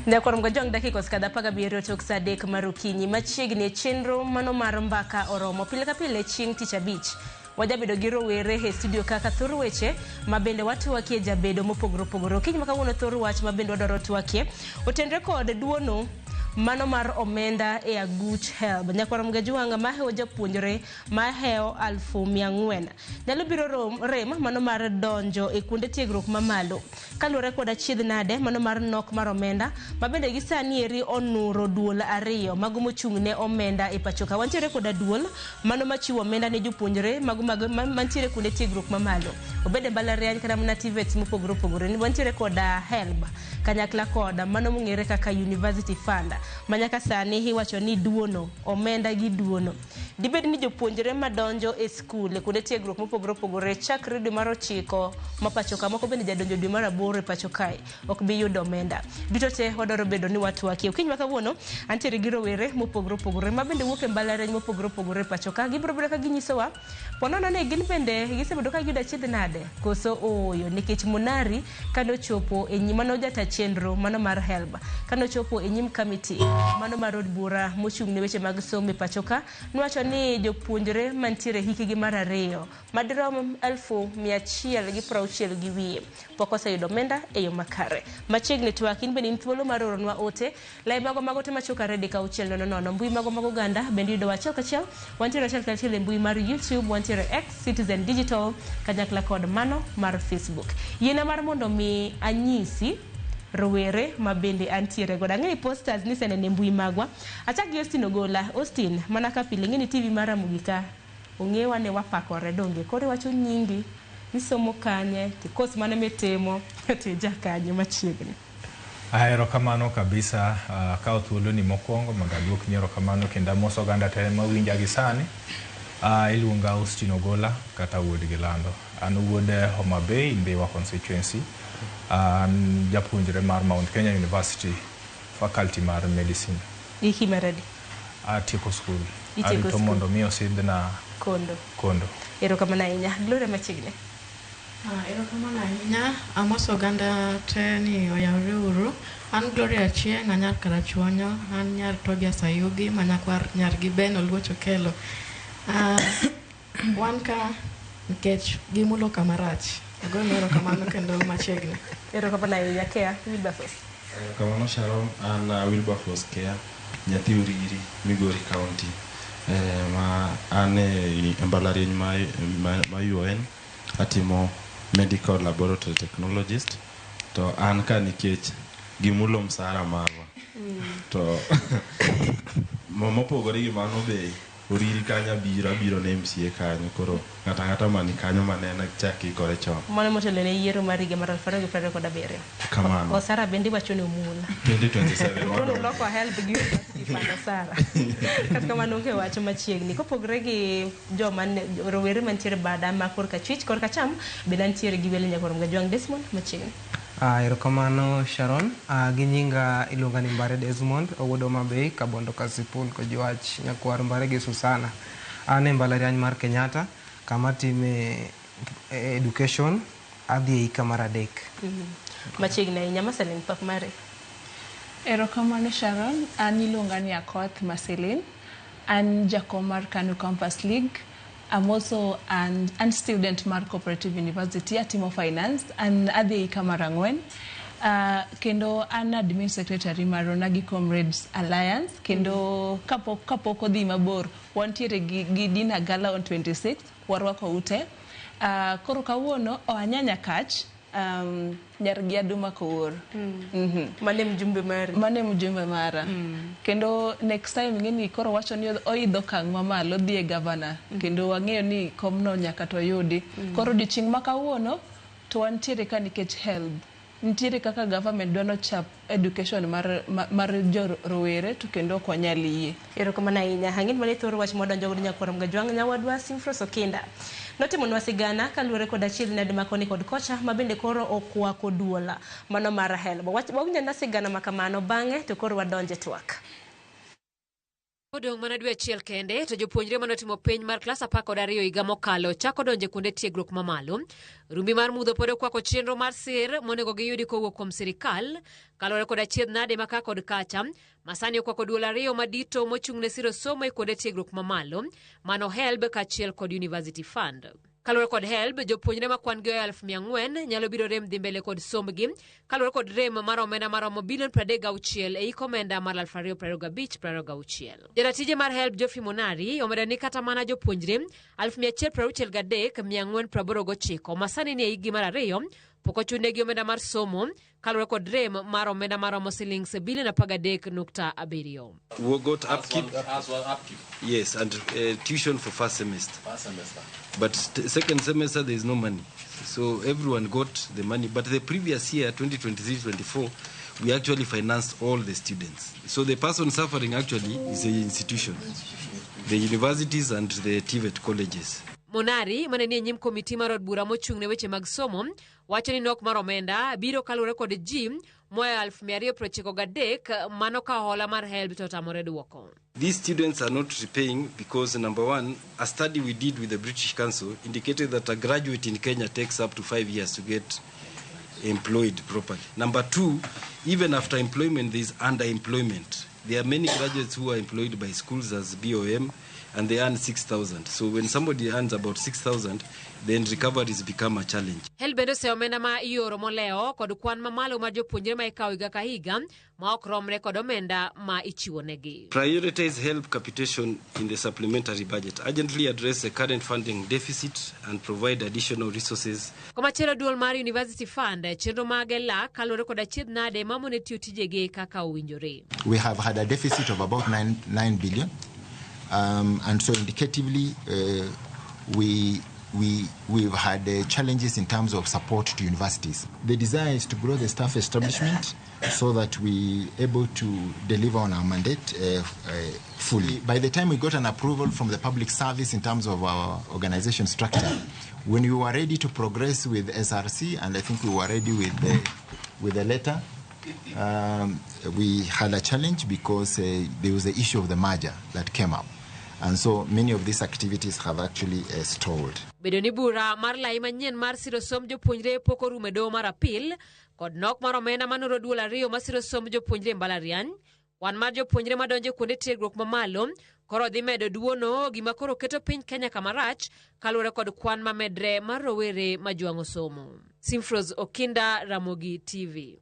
Nyakwar Mgajwang' dakika osekadho 17 tok saa 3 mar okinyi. Machiegni e chenro mano mar mbaka oromo. Pile ka pile chieng' tich abich wajabedo gi rowere e studio kaka thor weche ma bende watwakie jabedo mopogore opogore. Okinyi ma kawuono thor wach ma bende wadwaro twakie otenre kod duono mano mar omenda e aguch HELB. Nyakwar Mgajwang' mahewo japuonjre mahewo 400,000 nyalo biro rem mano mar donjo e kuonde tiegruok mamalo. Kaluwore kod achiedh nade mano mar nok mar omenda ma bende gi sani eri onuro duol ariyo mago mochung' ne omenda e pacho ka. Wantiere koda duol mano machiwo omenda ne jopuonjre mago mag mantiere kuonde tiegruok mamalo. Obed e mbalariany kata mana TVETs mopogore opogore. Wantiere koda HELB kanyakla koda mano mong'ere kaka University Fund ma nyaka sani iwacho ni duono omenda gi duono. Dibed ni jopuonjre madonjo e skul e kuonde tiegruok mopogore opogore chakre dwe mar 9 ma pacho ka moko bende jadonjo dwe mar 8 e pacho kae ok bi yudo omenda. Duto te wadwaro bedo ni watwakie. Okinyi ma kawuono antiere gi rowere mopogore opogore ma bende wuok e mbalariany mopogore opogore e pacho ka. Gibiro bedo ka ginyisowa ponono ni gin bende gisebedo ka giyudo achiedh nade koso ooyo nikech Monari kane ochopo e nyim mano jata chenro mano mar HELB kane ochopo e nyim kamiti mano mar od bura mochung' ne weche mag somo e pacho ka nowacho ni jopuonjre mantiere hikgi mar 2 madirom 160,000 gi wiye pok oseyudo omenda e yo makare. Machiegni twak in bende in thuolo mar oronwa ote lai mago mag ote machuok 2 dakika 6 0 0 mbui mago mag oganda bende yudowa achiel kachiel wantiere achiel kachiel e mbui mar YouTube, wantiere X, Citizen Digital kanyakla kod mano mar Facebook. Yiena mar mondo mi anyisi rowere ma bende antiere godo. Ang'eyo posters ni iseneno e mbui magwa. Achak gi Austin Ogola. Austin, mana ka pile ing'e ni TV mar Ramogi ka ong'ewa ni wapakore donge. Koro iwacho nyingi, isomo kanye, to course mane mitimo, to ija kanye machiegni. Erokamano kabisa. Akawo thuoloni mokwongo mondo aduokni erokamano kendo amos oganda te mawinja gi sani. Iluonga Austin Ogola kata wuod Gilando. An wuod Homa Bay, Ndhiwa constituency. An japuonjre mar Mount Kenya University, faculty mar medicine. Hiki mar adi? Atieko skul. Itieko Arito skul. mondo mi osidhna Kondo. kondo. Erokamano ahinya. Gloria machiegni. Erokamano ahinya. Amoso oganda te ni oyawre uru. An Gloria Achieng', an nyar Karachuonyo, an nyar Tobias Ayugi, ma nyakwar nyar gi Ben Oluoch Okello. Wan ka nikech gimulo kama rach. Agoyonu erokamano kendo machiegni. Erokamano ahinya. Kea, Wilberforce. Erokamano Sharon, an Wilberforce Kea, nyathi Uriri, Migori County. Ma an e mbalariany ma UoN, atimo medical laboratory technologist. To an ka nikech gimulo msara marwa. To mopogore gi mano be Uriri kanyo abiro ne MCA kanyo, koro ng'ato ang'ata mani kanyo manena chak ikore chon. Mano motelo ne yiero mar higa mar 2027. Kamano. Osara bende iwacho ni omul. 2027 Koro uloko HELB gi University Fund Osara. Kata kamano onge wach machiegni. Kopogore gi joma rowere mantiere bada ma korka achwich, korka acham bende antiere gi welo nyakwar Mgajwang' Desmond machiegni. Erokamano Sharon. Gi nyinga iluonga ni Mbare Desmond, owuod Homa Bay, Kabondo Kasipul, Kojiwach, nyakwar Mbare gi Susana. An e mbalariany mar Kenyatta, kama atime education, adhi e hika mar 3. Machiegni ahinya, Marceline, pak mari. Erokamano Sharon, an iluonga ni Akoth Marceline. An jakom mar Kanu Campus League. I'm also an student mar Cooperative University, atimo finance, an adhi e hika mar 4. Kendo an admin secretary mar Onagi Comrades Alliance, kendo kapok odhi mabor, wantiere gi dinner gala on 26, warwako ute. Koro kawuono, oanyanya kach, nyar gi Aduma Kowuor. Mane mjumbe mari? Mane mjumbe mara. Kendo next time ing'eni koro wacho ni oidho okang' mamalo, odhi e governor. Kendo wang'eyo ni komno nyaka to yudi. Koro odiochieng' ma kawuono, to wantiere ka nikech HELB. Nitiere kaka government dwa nochap education mar jo rowere to kendo ok wanyal yie. Erokamano ahinya. Ang'e ni mano e thor wach mwadonjo godo nyakwar Mgajwang' nyawadwa Simfros Okinda. Notimonwa sigana kaluwore kod achiel nade ma koni kod kocha ma bende koro okwako duol mano mar HELB. Wawinjo na sigana ma kamano bang'e to koro wadonje twak. Odong' mana dwe achiel kende to jopuonjre manotimo penj mar klas 12 higa mokalo chako donjo e kuonde tiegruok mamalo. Rumbi mar mudho pod okwako chenro mar sir monego giyudi kowuok kuom sirikal kaluwore kod achiedh nade ma ka kod kacha masani okwako duol ariyo madito mochung' ne siro somo e kuonde tiegruok mamalo mano HELB kaachiel kod University Fund. Kaluwore kod HELB, jopuonjre ma kwan gi oya 400,000 nyalo biro rem dhi mbele kod sombgi kaluwore kod rem mar omenda maromo bilion 36 e hik omenda mar 2025-26. Jaratije mar HELB Geoffrey Monari omedo ni kata mana jopuonjre 163,489 ma sani ni e hikgi mar ariyo pok ochulnegi omenda mar somo kaluwore kod rem mar omenda maromo silings bilion 13.7. We got upkeep. Yes, and tuition for first semester. First semester. But second semester there is no money. So everyone got the money. But the previous year, 2023-24, we actually financed all the students. So the person suffering actually is the institution, the universities and the TVET colleges. Monari mane nie nyim komiti mar od bura mochung' ne weche mag somo wacho ni nok mar omenda biro kaluwore kod ji moa 293,000 mano ka hola mar HELB to otamore duoko. These students are not repaying because, number one, a study we did with the British Council indicated that a graduate in Kenya takes up to 5 years to get employed properly. Number two, even after employment, there is underemployment. There are many graduates who are employed by schools as BOM and they earn 6,000. So when somebody earns about 6,000, then recoveries become a challenge. HELB bende oseyo omenda ma ioro molewo kod kwan mamalo mar jopuonjre ma ikawo higa ka higa ma ok romre kod omenda ma ichiwonegi. Prioritize HELB capitation in the supplementary budget. Urgently address the current funding deficit and provide additional resources. Komachielo duol mar University Fund chenro mage lak kaluwore kod achiedh nade mamone tiyo tijegi kaka owinjore. We have had a deficit of about 9 billion. And so indicatively, we've had challenges in terms of support to universities. The desire is to grow the staff establishment so that we're able to deliver on our mandate fully. By the time we got an approval from the public service in terms of our organization structure, when we were ready to progress with SRC, and I think we were ready with the letter, we had a challenge because there was the issue of the merger that came up. And so many of these activities have actually stalled. Bedo ni bura mar lai manyien mar siro somb jopuonjre pok orumo e doho mar apil kod nok mar omenda manoro duol ariyo masiro somb jopuonjre e mbalariany. Kwan mar jopuonjre madonjo e kuonde tiegruok mamalo koro dhi medo duono gima koro keto piny Kenya kama rach kaluwore kod kwan mamedre mar rowere majwang'o somo. Simfros Okinda, Ramogi TV.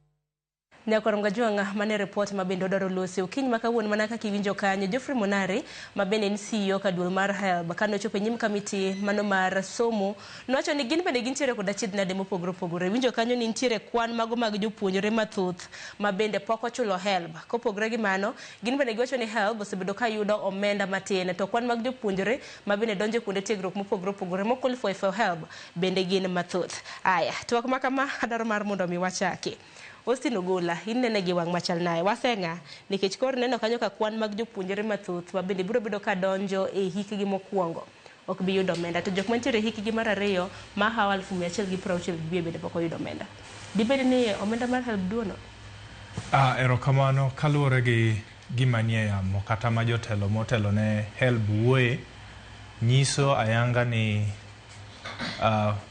Nyakwar Mgajwang'a mane report ma bende odwaro losi okinyi ma kawuono mana kaka iwinjo kanyo Geoffrey Monari ma bende en CEO ka duol mar HELB kane ochopo e nyim kamiti mano mar somo nowacho ni gin bende gintiere kod achiedh nade mopogore opogore. Iwinjo kanyo ni nitiere kwan mago mag jopuonjre mathoth ma bende pok ochulo HELB. Kopogore gi mano, gin bende giwacho ni HELB osebedo ka yudo omenda matin to kwan mag jopuonjre ma bende donjo e kuonde tiegruok mopogore opogore mo qualify for HELB bende gin mathoth. Aya, twak ma kama adwaro mar mondo mi wachaki. Austin Ogola, inene gi wang' machal naye waseng'a nikech koro neno kanyo ka kwan mag jopuonjre mathoth ma bende biro bedo ka donjo e hikgi mokwongo ok bi yudo omenda to jok mantiere e hikgi mar ariyo ma hawo 162 bende pok oyudo omenda. Dibed ni omenda mar HELB duono? Erokamano kaluwore gi gima nie yamo kata ma jotelo motelo ne HELB wuoye nyiso ayanga ni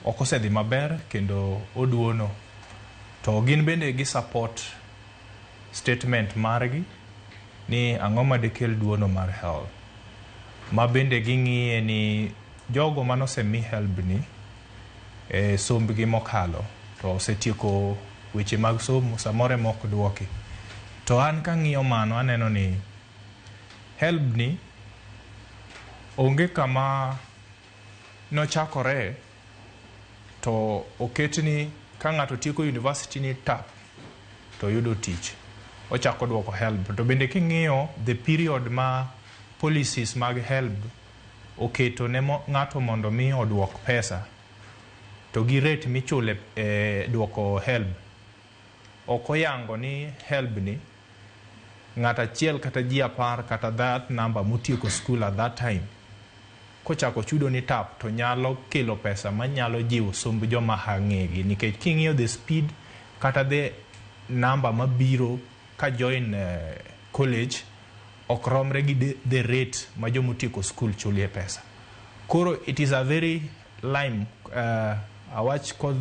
ok osedhi maber kendo oduono. To gin bende gi support statement margi ni ang'o ma dekel duono mar HELB. Ma bende ging'iye ni jogo manosemi HELB ni e sombgi mokalo to osetieko weche mag somo samoro ema ok duoki. To an kang'iyo mano aneno ni HELB ni onge kama nochakore to oketni ka ng'ato tieko university ni tap to yudo tich ochako duoko HELB. To bende king'iyo the period ma policies mag HELB oketo ne ng'ato mondo mi oduok pesa to gi rate michule e duoko HELB ok oyango ni HELB ni ng'ato achiel kata ji 10 kata that number motieko school at that time kochako chudo ni tap to nyalo kelo pesa manyalo jiwo somb joma hang'egi nikech king'iyo the speed kata the number mabiro ka join college ok romre gi the rate ma jomotieko skul chulie pesa. Koro it is a very lime, awach kod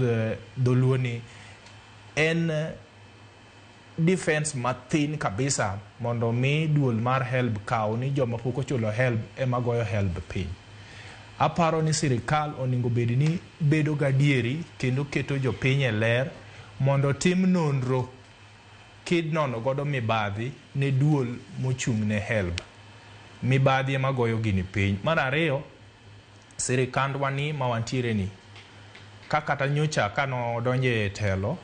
dholuo ni en defense mathin kabisa mondo mi duol mar HELB kaw ni joma pok ochulo HELB ema goyo HELB piny. Aparo ni sirikal onego bed ni bedo gadieri kendo keto jopiny e ler mondo tim nonro kinono godo mibadhi ne duol mochung' ne HELB. Mibadhi ema goyo gini piny. Mar ariyo, sirikandwa ni ma wantiere ni, ka kata nyocha kanodonjo e telo,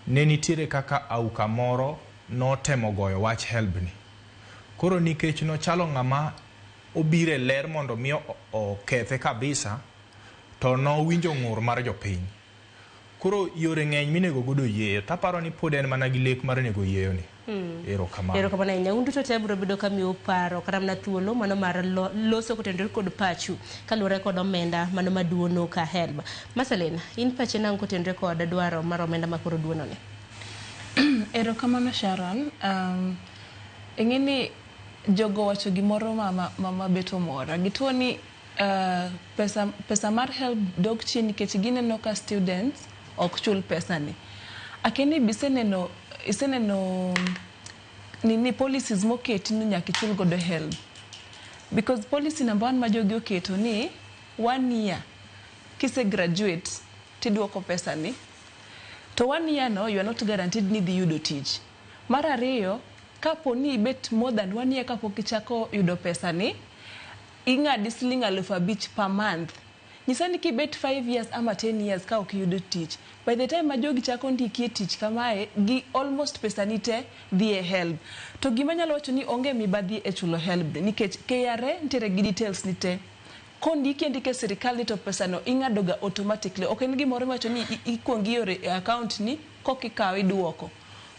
ne nitiere kaka auka moro notemo goyo wach HELB ni. Koro nikech nochalo ng'ama obiro e ler mondo mi okethe kabisa, to nowinjo ng'ur mar jopiny. Koro yore ng'eny minego godo yieyo, taparo ni pod en mana gi lek mar nego yieyo ni. Erokamano. Erokamano ahinya. Un duto te biro bedo ka miyo paro kata mana thuolo mano mar loso kotenore kod pachu kaluwore kod omenda mano maduono ka HELB. Marceline, in pache nang'o kotenore kod dwaro mar omenda ma koro duono ni? Erokamano Sharon. Ing'e ni jogo wacho gimoro ma bet omora. Gituo ni pesa mar HELB dok chien nikech gineno ka students ok chul pesa ni. Akia ni be iseneno nini policies moketi ni nyaka ichul godo HELB. Because policy number one ma jogi oketo ni 1 year kise graduate tiduoko pesa ni. To 1 year no you are not guaranteed ni idhi yudo tich. Mar ariyo, kapo ni ibet more than 1 year kapok ichako yudo pesa ni, ing'adi siling 5,000 per month. Nyisa ni kibet 5 years ama 10 years ka ok iyudo tich, by the time ma jogi chako ndiki e tich kamae, gi almost pesa ni te dhi e HELB. To gima anyalo wacho ni onge mibadhi e chulo HELB nikech KRA nitiere gi details ni te. Kondiki andika e sirikal ni to pesa no ing'ado ga automatically. Ok en gimoro miwacho ni ikuongo ioro e account ni kokikawo iduoko.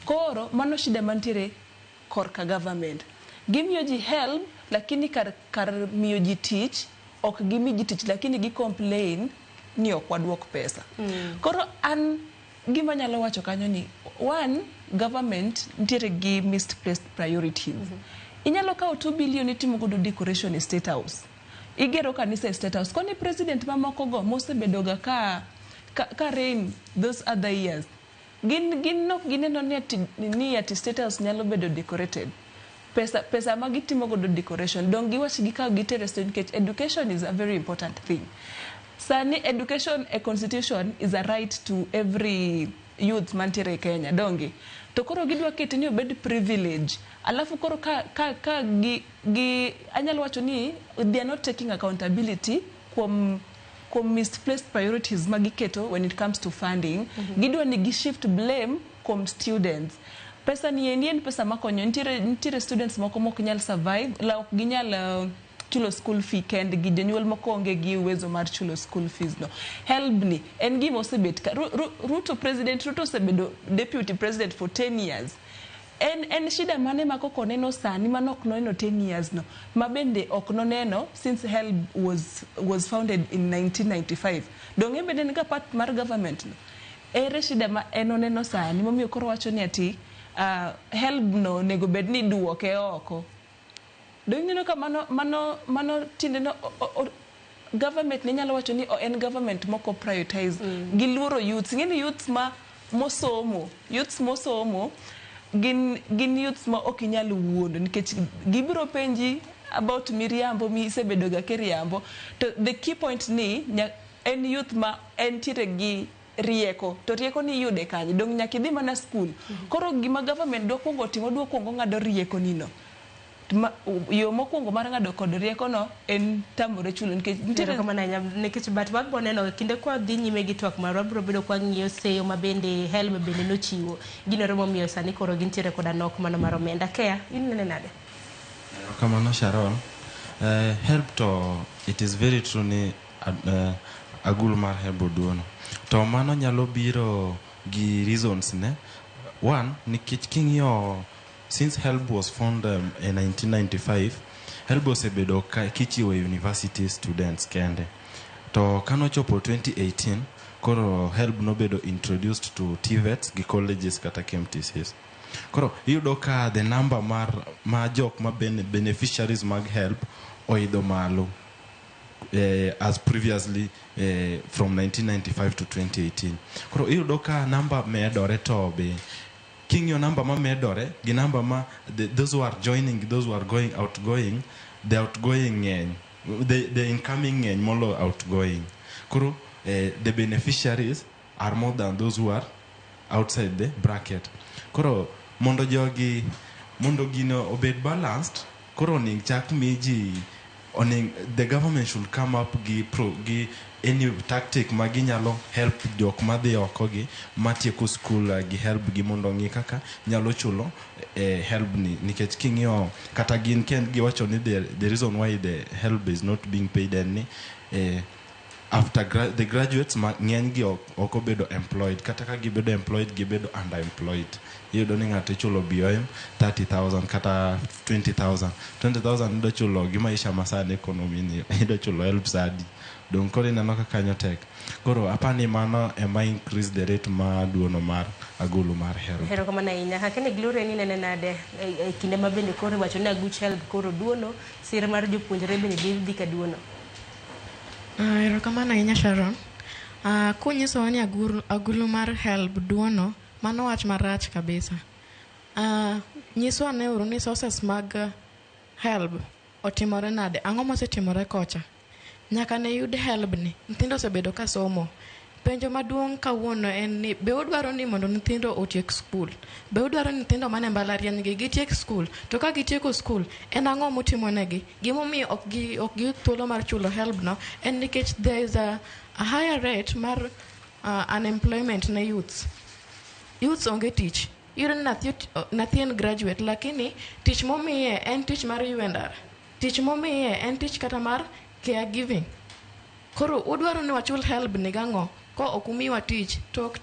Koro mano shida mantiere korka government. Gimiyo ji HELB lakini kar miyo ji tich ok gimi ji tich, lakini gi complain ni ok waduok pesa. Koro an gima anyalo wacho kanyo ni one, government nitiere gi misplaced priorities. Inyalo kawo 2 billion itimo godo decoration e State House. Igero kanisa e State House. Koni president mamoko go mosebedo ga ka reign those other years, gin nok gineno ni ati State House nyalo bedo decorated. Pesa ma gitimo godo decoration dong giwach gikaw gitere state, nikech education is a very important thing. Sani education e constitution is a right to every youth mantiere e Kenya, donge? To koro gidwa kete ni obed privilege. Alafu koro ka gi anyalo wacho ni they are not taking accountability kuom misplaced priorities ma giketo when it comes to funding. Gidwa ni gi shift blame kuom students. Pesa ni endi en pesa makonyo nitiere students moko mok nyal survive la ok ginyal chulo school fee kendgi. Jonyuol moko onge gi uwezo mar chulo school fees no. HELB ni en gima osebet ka Ruto, President Ruto osebedo deputy president for 10 years. En shida mane ma koko neno sani mano ok noneno 10 years no, ma bende ok noneno since HELB was founded in 1995? Dong' en bende en ga part mar government no. Ere shida ma en oneno sani momiyo koro wacho ni ati HELB no onego bed ni duoke oko? Dong' ineno ka mano tiende no government ne nyalo wacho ni en government moko prioritize. Giluoro youths. Ing'e ni youths ma mosomo, youths mosomo gin youths ma ok inyal wuondo nikech gibiro penji about miriambo misebedo ga kiriambo. To the key point ni en youth ma entiere gi rieko, to rieko ni iyude kanye? Dong' nyaka idhi mana school. Koro gima government dwa kuongo timo, dwa kuongo ng'ado rieko ni no. Yo mokwongo mar ng'ado kod rieko no en tamore chulo nikech nitiere Erokamano ahinya nikech but wabiro neno kinde kwa dhi nyime gi twak marwa, wabiro bedo kwa ng'iyo seyo ma bende HELB bende nochiwo ginore momiyo sani koro gintiere koda nok mano mar omenda. Kea, in nene nade? Erokamano Sharon. HELB to it is very true ni agulu mar HELB oduono. To mano nyalo biro gi reasons ne. One, nikech king'iyo since HELB was formed in 1995, HELB osebedo ka kichiwo e university students kende. To kanochopo 2018, koro HELB nobedo introduced to TVETs gi colleges kata KMTCs. Koro iyudo ka the number mar ma jok ma beneficiaries mag HELB oidho malo as previously from 1995 to 2018. Koro iyudo ka namba medore, to be king'iyo namba ma medore gi namba ma those who are joining, those who are going outgoing, the outgoing ng'eny, the incoming ng'eny molo outgoing. Koro the beneficiaries are more than those who are outside the bracket. Koro mondo jogi, mondo gino obed balanced, koro oning chak mi ji oning, the government should come up gi any tactic ma ginyalo help jok madhi oko gi matieko school, gi help gi mondo ng'i kaka nyalo chulo HELB ni, nikech king'iyo kata gin kend giwacho ni the reason why the HELB is not being paid en ni after the graduates ma ng'eny gi ok obedo employed, kata ka gibedo employed, gibedo underemployed. Iyudo ni ng'ato ichulo BOM 30,000 kata 20,000. 20,000 idwa chulo gi maisha masani, economy ni, idwa chulo HELB sadi? Dong koro ineno ka kanyo tek. Koro apani mano ema increase the rate ma duono mar agulu mar HELB. Erokamano ahinya. Akene Gloria, ni nene nade e kinde ma bende koro iwacho ni aguch HELB koro duono, sir mar jopuonjre bende dhi ka duono? Erokamano ahinya, Sharon. Kunyisowa ni agulu mar HELB duono, mano wach marach kabisa. Nyiswa ane uru ni sources mag HELB otimore nade? Ang'o mosetimore kocha? Nyaka ne yud HELB ni, nyithindo osebedo ka somo. Penjo maduong' kawuono en ni be udwaro ni mondo nyithindo otiek skul? Be udwaro ni nyithindo mane mbalariany gi gitiek skul? To ka gitieko skul, en ang'o mutimonegi? Gimomiyo ok giyud thuolo mar chulo HELB no en nikech there is a higher rate mar unemployment ne youths. Youths onge tich. Iyudo ni nyathi en graduate, lakini tich momiye en tich mar ywe ndara. Tich momiye en tich kata mar caregiving. Koro udwaro ni wachul HELB ni gang'o? Ko ok umiwa tich tok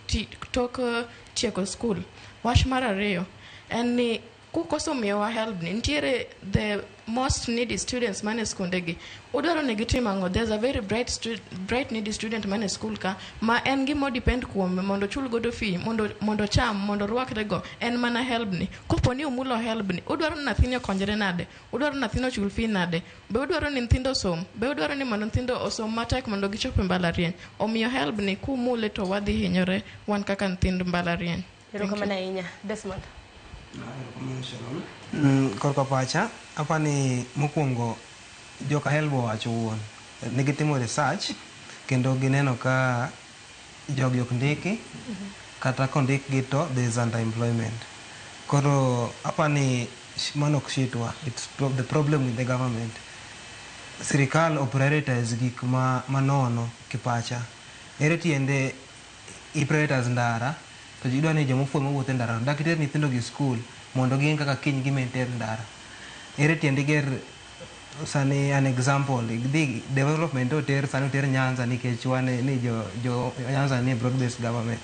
tieko skul. Wach mar ariyo en ni kukoso miyowa HELB ni, nitiere the most needy students mane skunde gi. Udwaro ni gitim ang'o? There's a very bright needy student mane skul ka ma en gima depend kuome mondo ochul godo fee, mondo cham, mondo orwakre go, en mana HELB ni. Kopo ni umulo HELB ni, udwaro ni nyathini okonyre nade? Udwaro ni nyathini ochul fee nade? Be udwaro ni nyithindo osom? Be udwaro ni mondo nyithindo osom matek mondo gichop e mbalariany? Omiyo HELB ni kumule to wadhi hinyore wan kaka nyithind mbalariany. Erokamano ahinya. Desmond. Korka pacha, apani mokwongo joka HELB owacho wuon ne gitimo research kendo gineno ka jogi ok ndiki, kata kondikgi to there is underemployment. Koro apani mano ok shitwa, it's the problem with the government. Sirikal o prioritize gik ma manono kipacha. Ere tiende i prioritize ndara to idwa ni jomofuwo mawuotho e ndara dak iter nyithindo gi skul mondo ging'e kaka kiny gi maintain ndara? Ere tiende ger sani? An example, dhi development oter sani, oter Nyanza nikech wan ni jo Nyanza ni broad based government.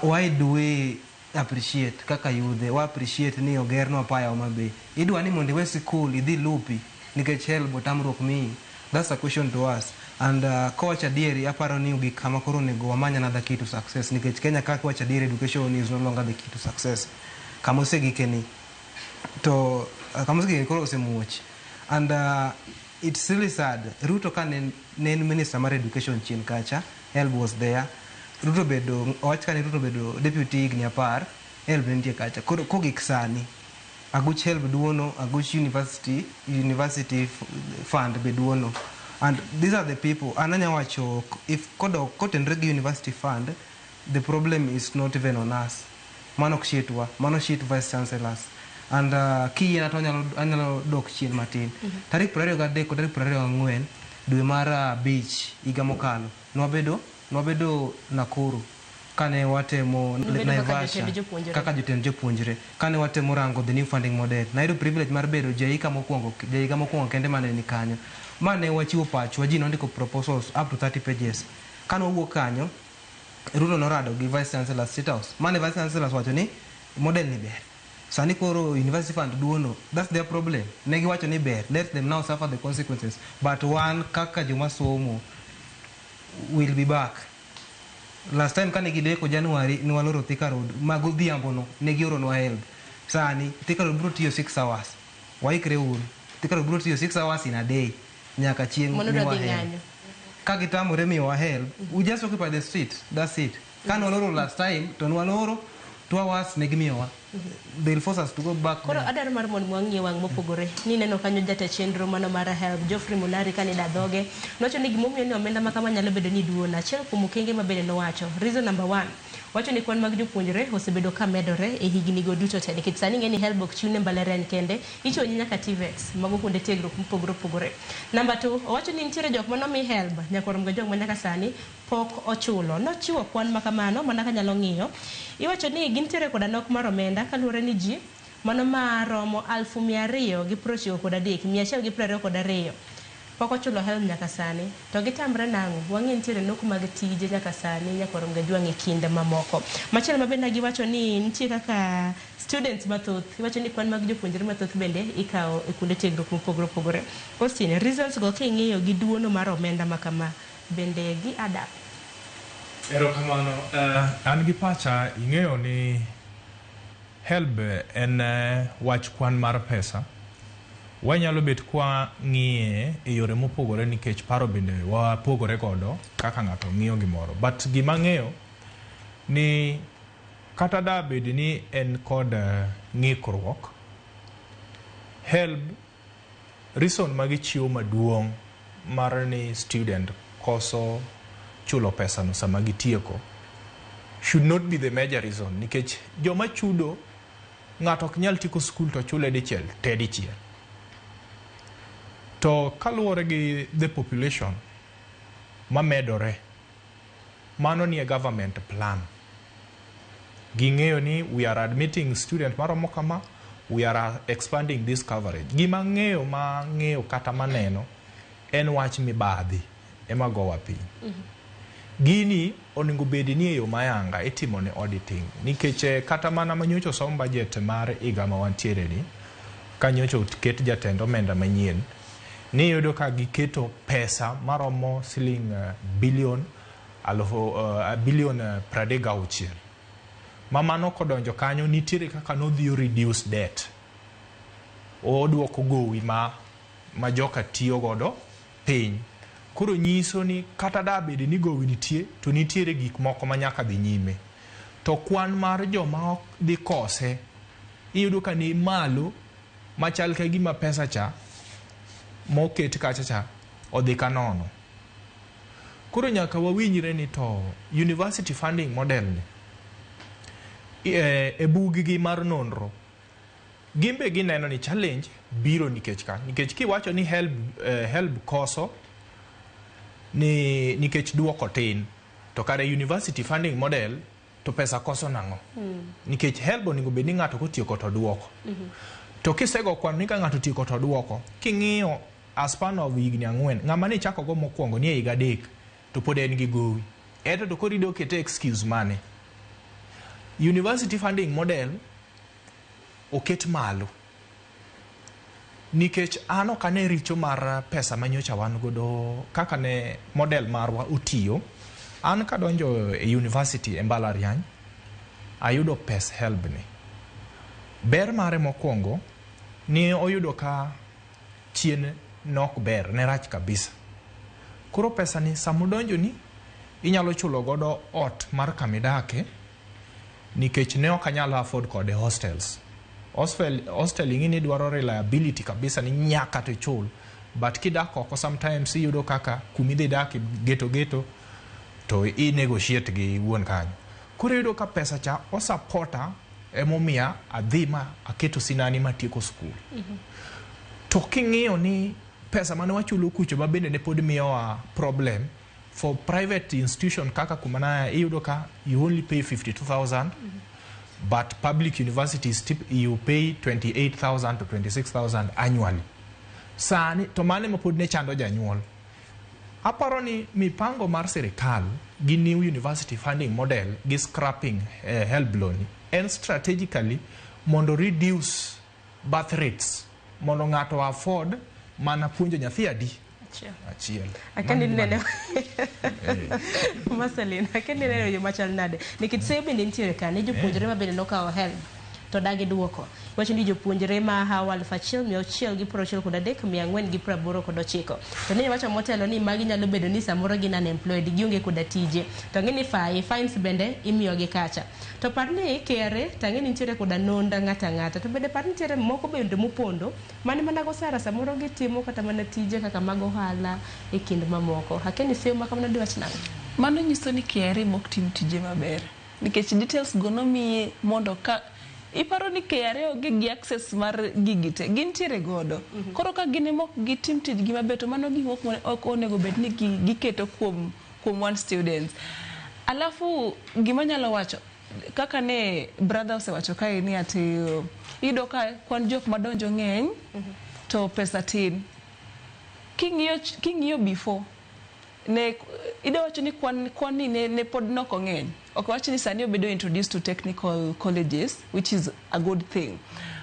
Why do we appreciate kaka yudhe wa appreciate ni ogernwa apaya Homa Bay? Idwa ni mondo iwe sikul idhi lupi nikech HELB otamruok miyi? That's a question to us. And kowacho adieri, aparo ni ogik kama koro onego wamany another key to success, nikech Kenya ka kiwacho adieri, education is no longer the key to success. Kama osegikeni to kama osegikeni koro osemuoch. And it's really sad. Ruto ka ne en minister mar education chien kacha, HELB was there. Ruto bedo, owach ka ne Ruto bedo deputy higni 10, HELB ne nitie kacha. Koro kogik sani aguch HELB duono, aguch university fund be duono, and these are the people an anya wacho if kodok kotenre gi university fund, the problem is not even on us. Mano ok shitwa, mano shit vice chancellors. And kiyiena to anyalo dok chien matin. Tarik 23 kod tarik 24 dwe mar 5 higa mokalo, nwabedo Nakuru kane watemo Nubedo kaka Naivasha jotend jopuonjre. Kaka jotend jopuonjre kane watemo rango the new funding model. Nayudo privilege mar bedo jaika mokwongo kende mane ni kanyo mane wachiwo pachwa. Ji nondiko proposals up to 30 pages. Kane wawuok kanyo, Ruto norado gi vice chancellor State House, mane vice chancellor wacho ni model ni ber. Sani koro university fund duono, that's their problem. Ne giwacho ni ber, let them now suffer the consequences. But wan kaka joma somo will be back. Last time kane gideko January ne waloro Thika Road, ma godhiambo no ne gioronwa HELB. Sani Thika Road biro tiyo 6 hours. Waikre uru. Thika Road biro tiyo 6 hours in a day nyaka chieng' Mano dwa miwa dhi HELB. ng'anyo. Ka gitamore miyowa HELB, we just occupy the street. That's it. Ka nwaloro last time to nwaloro 2 hours ne gimiyowa. They'll force us to go back Koro there. Adwaro mar mondo wang'iye wang' mopogore. Nineno kanyo jata chenro mano mar HELB, Geoffrey Munari, kane da dhoge nowacho ni gimomiyo ni omenda ma kama nyalo bedo ni duon. Achiel kuom okenge ma bende nowacho, reason number one, wacho ni kwan mag jopuonjre osebedo ka medore e higni go duto te, nikech sani ing'e ni HELB ok chiw ne mbalariany kende, ichiwo ni nyaka TVETs, mago kuonde tiegruok mopogore opogore. Number two, owacho ni nitiere jok manomi HELB nyaka orom ga jok ma nyaka sani pok ochulo. Nochiwo kwan ma kamano mana kanyalo ng'iyo. Iwacho ni gintiere koda nok mar omenda kaluwore ni ji mano maromo 293,122 pok ochulo HELB nyaka sani. To gitamre nang'o? Wang'e nitiere nok mag tije nyaka sani nyaka orom ga jwang' e kinde mamoko. Machielo ma bende giwacho ni nitie kaka students mathoth, iwacho ni kwan mag jopuonjre mathoth bende ikawo e kuonde tiegruok mopogore opogore. Austin, reasons go king'iyo gi duono mar omenda ma kama, bende gi add up? Erokamano. An gi pacha, ing'eyo ni HELB en wach kwan mar pesa. Wanyalo bet kwa ng'iye e yore mopogore nikech paro bende wapogore godo kaka ng'ato ng'iyo gimoro. But gima ang'eyo ni kata da bed ni en kod ng'ikruok, HELB reason magichiwo maduong' mar ni student koso chulo pesa no sama gitieko should not be the major reason, nikech joma chudo, ng'ato ok nyal tieko skul to chule dichiel te dichiel. To kaluwore gi the population mamedore, mano nie government plan. Ging'eyo ni we are admitting student maromo kama, we are expanding this coverage. Gima ng'eyo ma ng'eyo kata maneno en wach mibadhi ema gowa piny. Gini onego bed ni e yo mayanga itimo ne auditing, nikech kata mana manyocha osom budget mar higa ma wantiere ni, ka nyocha oket jatend omenda manyien, niyudo ka giketo pesa maromo siling bilion alufu bilion 36. Ma mano kodonjo kanyo nitiere kaka nodhi reduce debt. Oduoko gowi ma joka tiyo godo piny. Koro nyiso ni kata da bed ni gowi nitie, to nitiere gik moko ma nyaka dhi nyime. To kwan mar joma ok dhi kose, iyudo ka ni malo machal ka gima pesa cha moket kacha cha odhi ka nono. Koro nyaka wawinjre ni to university funding model ni e bug gi mar nonro gimbe gineno ni challenge biro nikech ka nikech kiwacho ni HELB koso ni nikech duoko tin, to kare university funding model to pesa koso nang'o? Nikech HELB onego bed ni ng'ato kotieko to duoko. To kisego kwano ni ka ng'ato otieko to duoko, king'iyo a span of higni 4, ng'ama ne ichako go mokwongo ni e higa 3 to pod en gi gowi, ento to koro idwa kete excuse mane? University funding model oket malo nikech an ok ane richo mar pesa manyocha wan godo kaka ne model marwa otiyo. An kadonjo e university e mbalariany, ayudo pes HELB ni. Ber mare mokwongo ni oyudo ka chien nok ber, ne rach kabisa. Koro pesa ni samodonjo ni inyalo chulo godo ot mar kamidake, nikech ne ok anyal afford kode hostels. Hostel ing'e ni dwaro reliability kabisa ni nyaka to ichul, but kidak oko sometimes iyudo kaka kumidhi dake geto geto to i negotiate gi wuon kanyo. Koro iyudo ka pesa cha osapota, emomiya adhi ma aketo sinani matieko skul. To king'iyo ni pesa mane wachulo kucho ma bende ne pod miyowa problem, for private institution kaka kuma naya iyudo ka you only pay 52,000, but public universities you pay 28,000 to 26,000 annually. Sani to mano ema pod ne chando janyuol. Aparo ni mipango mar sirikal gi new university funding model gi scrapping HELB loan en strategically mondo reduce birth rates, mondo ng'ato afford mana puonjo nyathi adi? Achiel. Akendi Mano neno gima- Marceline, akendi neno yo machal nade? Nikech seyo bende nitiere ka ne jopuonjre ma bende nokawo HELB to dagi duoko. Iwacho ni jopuonjre ma hawo 1663,489. To ne iwacho motelo ni magi nyalo bedo ni samoro gin unemployed, gionge koda tije. To ang'e ni fines bende imiyogi kacha. To par ni KRA to ang'e ni nitiere koda nonda ng'ato ang'ata. To bende par ni nitiere moko bende mopondo mane mana gosara samoro gitimo kata mana tije kaka mag ohala e kind mamoko. Akia ni seyo ma kamano diwach nang'o? Mano nyiso ni KRA mok tim tije maber nikech details go nomiye mondo ka iparo ni KRA onge gi access mar gigi te gintiere godo. Koro ka gin ema ok gitim tijgi maber to mano gima ok onego bed ni giketo kuom one students. Alafu gima nyalo wacho kaka ne brother osewacho kae ni ati iyudo ka kwan jok madonjo ng'eny to pesa tin. King'iyo before ne ida wacho ni kwan ni ne pod nok ong'eny. Ok wach ni sani obedo introduced to technical colleges, which is a good thing,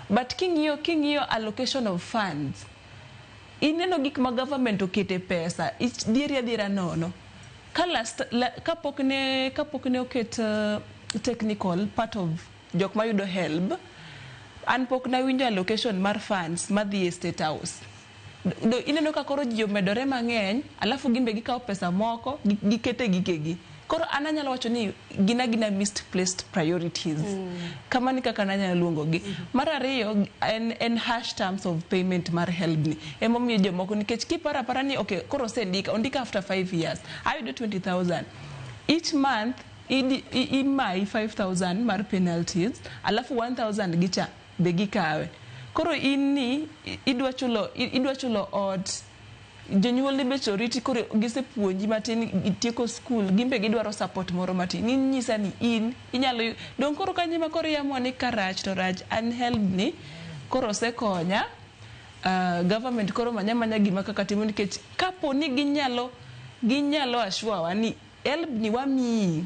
but king'iyo allocation of funds, ineno gik ma government okete pesa dieri adiera nono ka last kapok ne oket technical part of jok mayudo HELB, an pok nawinjo allocation mar funds madhi e State House. Ineno ka koro ji omedore mang'eny, alafu gimbe gikawo pesa moko gikete gikegi. Koro an anyalo wacho ni gin agina misplaced priorities. Kamano kaka nanyalo luongogi. Mar ariyo en harsh terms of payment mar HELB ni emomiyo jomoko, nikech kiparo apara ni okay, koro osendika ondika after 5 years ayudo 20,000 each month, imayi 5000 mar penalties, alafu 1000 gicha be gikawe. Koro in ni idwa chulo ot, jonyuolni be oriti, koro gisepuonji matin, itieko skul, gin be gidwaro support moro matin. In nyisa ni in inyalo dong' koro kanyo ma koro iamua ni karach to rach. An HELB ni koro osekonya. Government koro manya manya gima kaka timo, nikech kapo ni ginyalo assure wa ni HELB ni wamiyi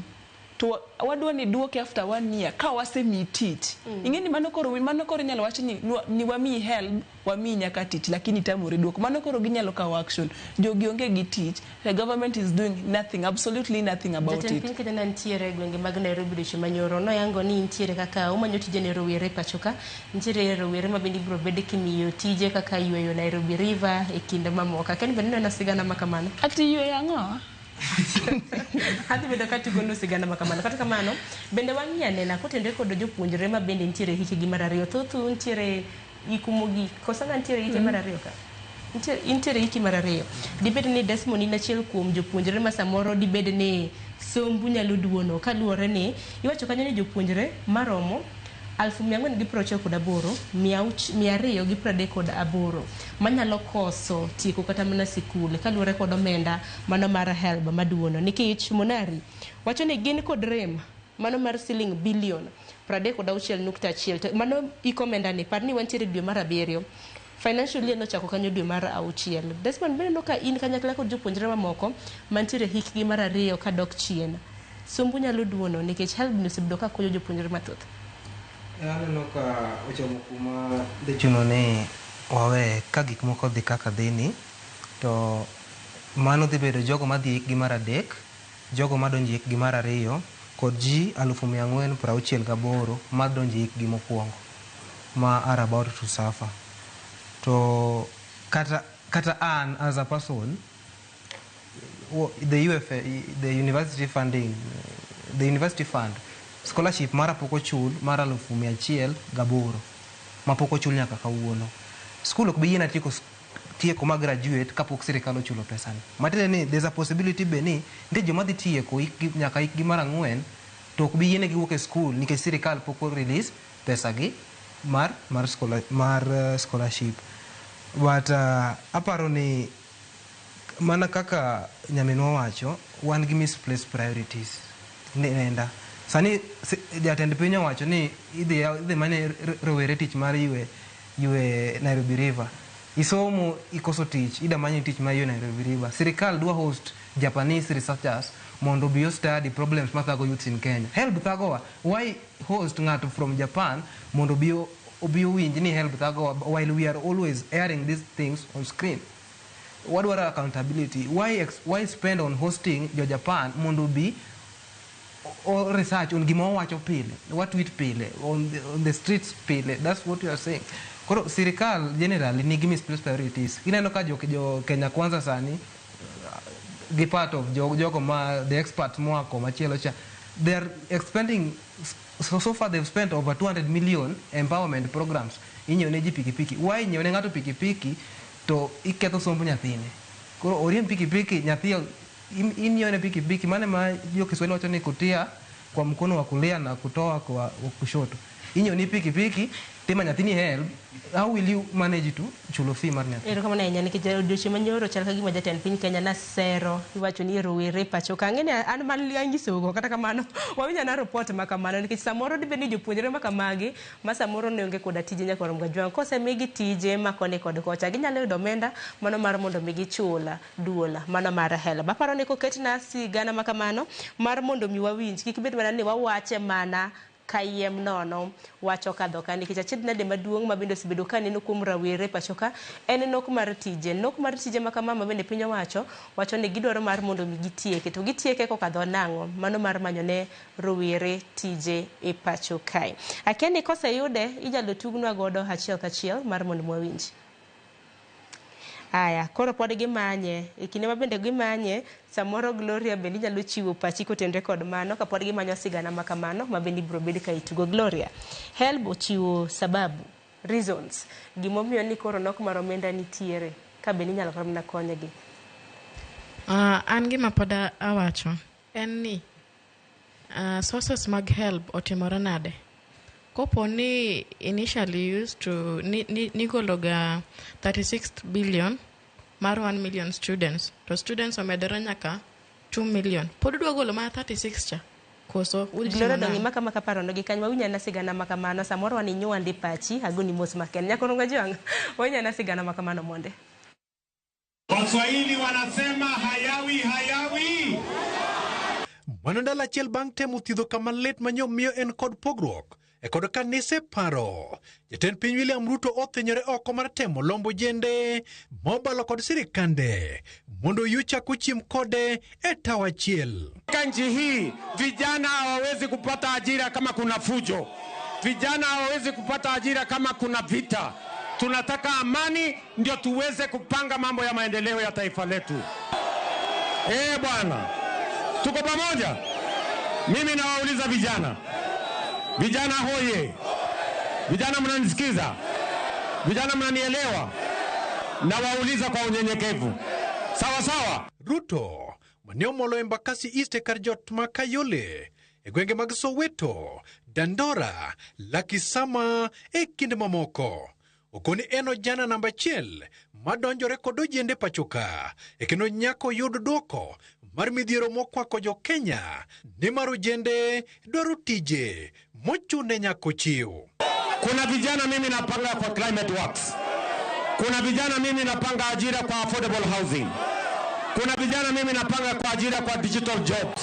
to wadwa ni duoke after one year ka wasemiyi tich. Ing'e ni mano koro inyalo wach ni wamiyi HELB, wamiyi nyaka tich, lakini itamori duoko. Mano koro ginyalo kawo action. Jogi onge gi tich, the government is doing nothing, absolutely nothing about Jatend it. piny Kenya ne nitiere e gwenge mag Nairobi odiochieng' manyoro noyango ni nitiere kaka omanyo tije ne rowere pacho ka. Nitiere rowere ma bende ibiro bed kimiyo tije kaka yweyo Nairobi River e kinde mamoko. Akia ni bende ineno sigana ma kamano? Ati yweyo ang'o? Adhi bedo katugonu sigana ma kamano. Kata kamano, bende wang'i anena kotenore kod jopuonjre ma bende nitiere hikgi mar ariyo. Thothu nitiere hiku mogik. Koso ng'a nitiere hike mar ariyo ka? Nitiere hiki mar ariyo. Dibed ni Desmond in achiel kuom jopuonjre ma samoro dibed ni sombu nyalo duono kaluwore ni iwacho kanyo ni jopuonjre maromo 498,238 manyalo koso tieko kata mana sikul kaluwore kod omenda mano mar HELB maduono, nikech Monari wacho ni gin kod rem mano mar siling bilion 36.1. To mano iko omenda ni par ni wantiere dwe mar abiriyo, financial year nochako kanyo dwe mar auchiel. Desmond, bende ka in kanyakla kod jopuonjre mamoko mantiere hikgi mar ariyo kadok chien, sombu nyalo duono nikech HELB ni osebedo ka konyo jopuonjre mathoth? Aneno ka ochomo kuma dhi chuno ni wawe ka gik moko dhi kaka dhi ni, to mano dhi bedo jogo madhi e hikgi mar adek, jogo madonjo e hikgi mar ariyo kod ji 468,000 madonjo e hikgi mokwongo ma are about to suffer. To kata an as a person, the UFA, the university funding, the university fund scholarship mara pok ochul mar 108,000 ma pok ochul nyaka kawuono. Skul ok bi yiena tieko ma graduate kapok sirikal ochulo pesani. Matiende ni there's a possibility be ni nitie joma dhi tieko hikgi nyaka hikgi mar ang'wen to ok bi yienegi wuok e skul nikech sirikal pok o release pesagi mar scholarship. But aparo ni mana kaka nyaminwa wacho, wan gi misplaced priorities. Nenda sani jatend piny owacho ni idhi manye rowere tich mar ywe Nairobi River. Isomo ikoso tich, ida manyi tich mar ywe Nairobi River. Sirikal dwa host Japanese researchers mondo obi study problems mathago youths in Kenya. HELB thagowa. Why host ng'ato from Japan mondo obi owinj ni HELB thagowa while we are always airing these things on screen? Wadwaro accountability. Why spend on hosting jo Japan mondo bi o research on gima wawacho pile, watweet pile, on the streets pile? That's what you are saying. Koro sirikal generally nigi misplaced priorities. Ineno ka jo Kenya Kwanza sani gi part of jogo ma the experts moa komachielo cha, they are expending, so far they've spent over 200 million empowerment programs. Inyiewo ne ji pikipiki. Why inyiewo ne ng'ato pikipiki to iketho somb nyathine? Koro oriemb pikipiki, nyathi inyiewo ne pikipiki mane ma jo Kiswahili wacho ni kutia kwa mkono wa kulia na kutoa kwa wa kushoto. Inyiewo ni pikipiki tima nyathini HELB, how will you manage to chulo fee mar nyathi? Erokamano ahinya nikech odiochieng' manyoro chal ka gima jatend piny Kenya nasero iwacho ni rowere pacho ka. Ang'e ni an man anyisogo, kata kamano wawinjo ana report ma kamano nikech samoro dibed ni jopuonjre ma kamagi ma samoro ne onge koda tije nyaka rom gajwang' kosemigi tije ma koni kod kocha ginyalo yudo omenda mano mar mondo mi gichul duol mano mar HELB. Aparo ni koketna sigana ma kamano mar mondo mi wawinj kik bed mana ni wawache mana kayiem nono wacho kadho ka, nikech achiedh nade maduong' ma bende osebedo ka neno kuom rawere pacho ka en nok mar tije. Nok mar tije ma kama ma bende piny owacho wacho ni gidwaro mar mondo mi gitieke, to gitieke kokadho nang'o? Mano mar manyo ne rowere tije e pacho kae. Akia ni koseyude inyalo tugnwa godo achiel kachiel mar mondo mwawinj. Aya, koro pod gimanye. E kinde ma bende gimanye, samoro Gloria bende inyalo chiwo pachi kotenore kod mano kapod gimanyo sigana ma kamano ma bende ibiro bed ka itugo. Gloria, HELB ochiwo sababu, reasons, gimomiyo ni koro nok mar omenda nitiere ka bende inyalo kata mana konygi. An gima pod awacho en ni sources mag HELB otimore nade? Kopo ni initially used to nigolo ga 36 billion mar 1 million students, to students omedore nyaka 2 million, pod udwa golo mana 36 cha koso udhi timo Gloria dong' nang'o? imaka maka parono gi kanyo wawinjo ana sigana ma kamano samoro wan inywandi pachi agoni mos maken nyakoronga jwang' wawinjo ana sigana ma kamano monde. Waswahili wanasema hayawi hayawi. Mano ndalo achiel bang' temo thiedho kama lit ma nyomiyo en kod pogruok e kod kanise paro. Jatend piny William Ruto othinyore oko mar temo lombo jende mobalo kod sirikande mondo oyie chako chiem kode e tawa achiel. Katika nchi hii vijana hawawezi kupata ajira kama kuna fujo, vijana hawawezi kupata ajira kama kuna vita. Tunataka amani ndio tuweze kupanga mambo ya maendeleo ya taifa letu. Eh bwana, tuko pamoja? Mimi nawauliza vijana, vijana hoye, vijana mnanisikiza, vijana mnanielewa? Nawauliza kwa unyenyekevu, sawa sawa? Ruto mane omolo Embakasi East e kar jot ma Kayole e gwenge mag Soweto, Dandora, Lakisama e kind mamoko. Okoni en ojana namba achiel madonjore kod ojende pachoka e kendo nyaka oyud duoko mar midhiero mokwako jo Kenya nimar ojende dwaro tije mochune nyaka ochiw. Kuna vijana mimi napanga kwa Climate Works. Kuna vijana mimi napanga ajira kwa affordable housing. Kuna vijana mimi napanga kwa ajira kwa digital jobs.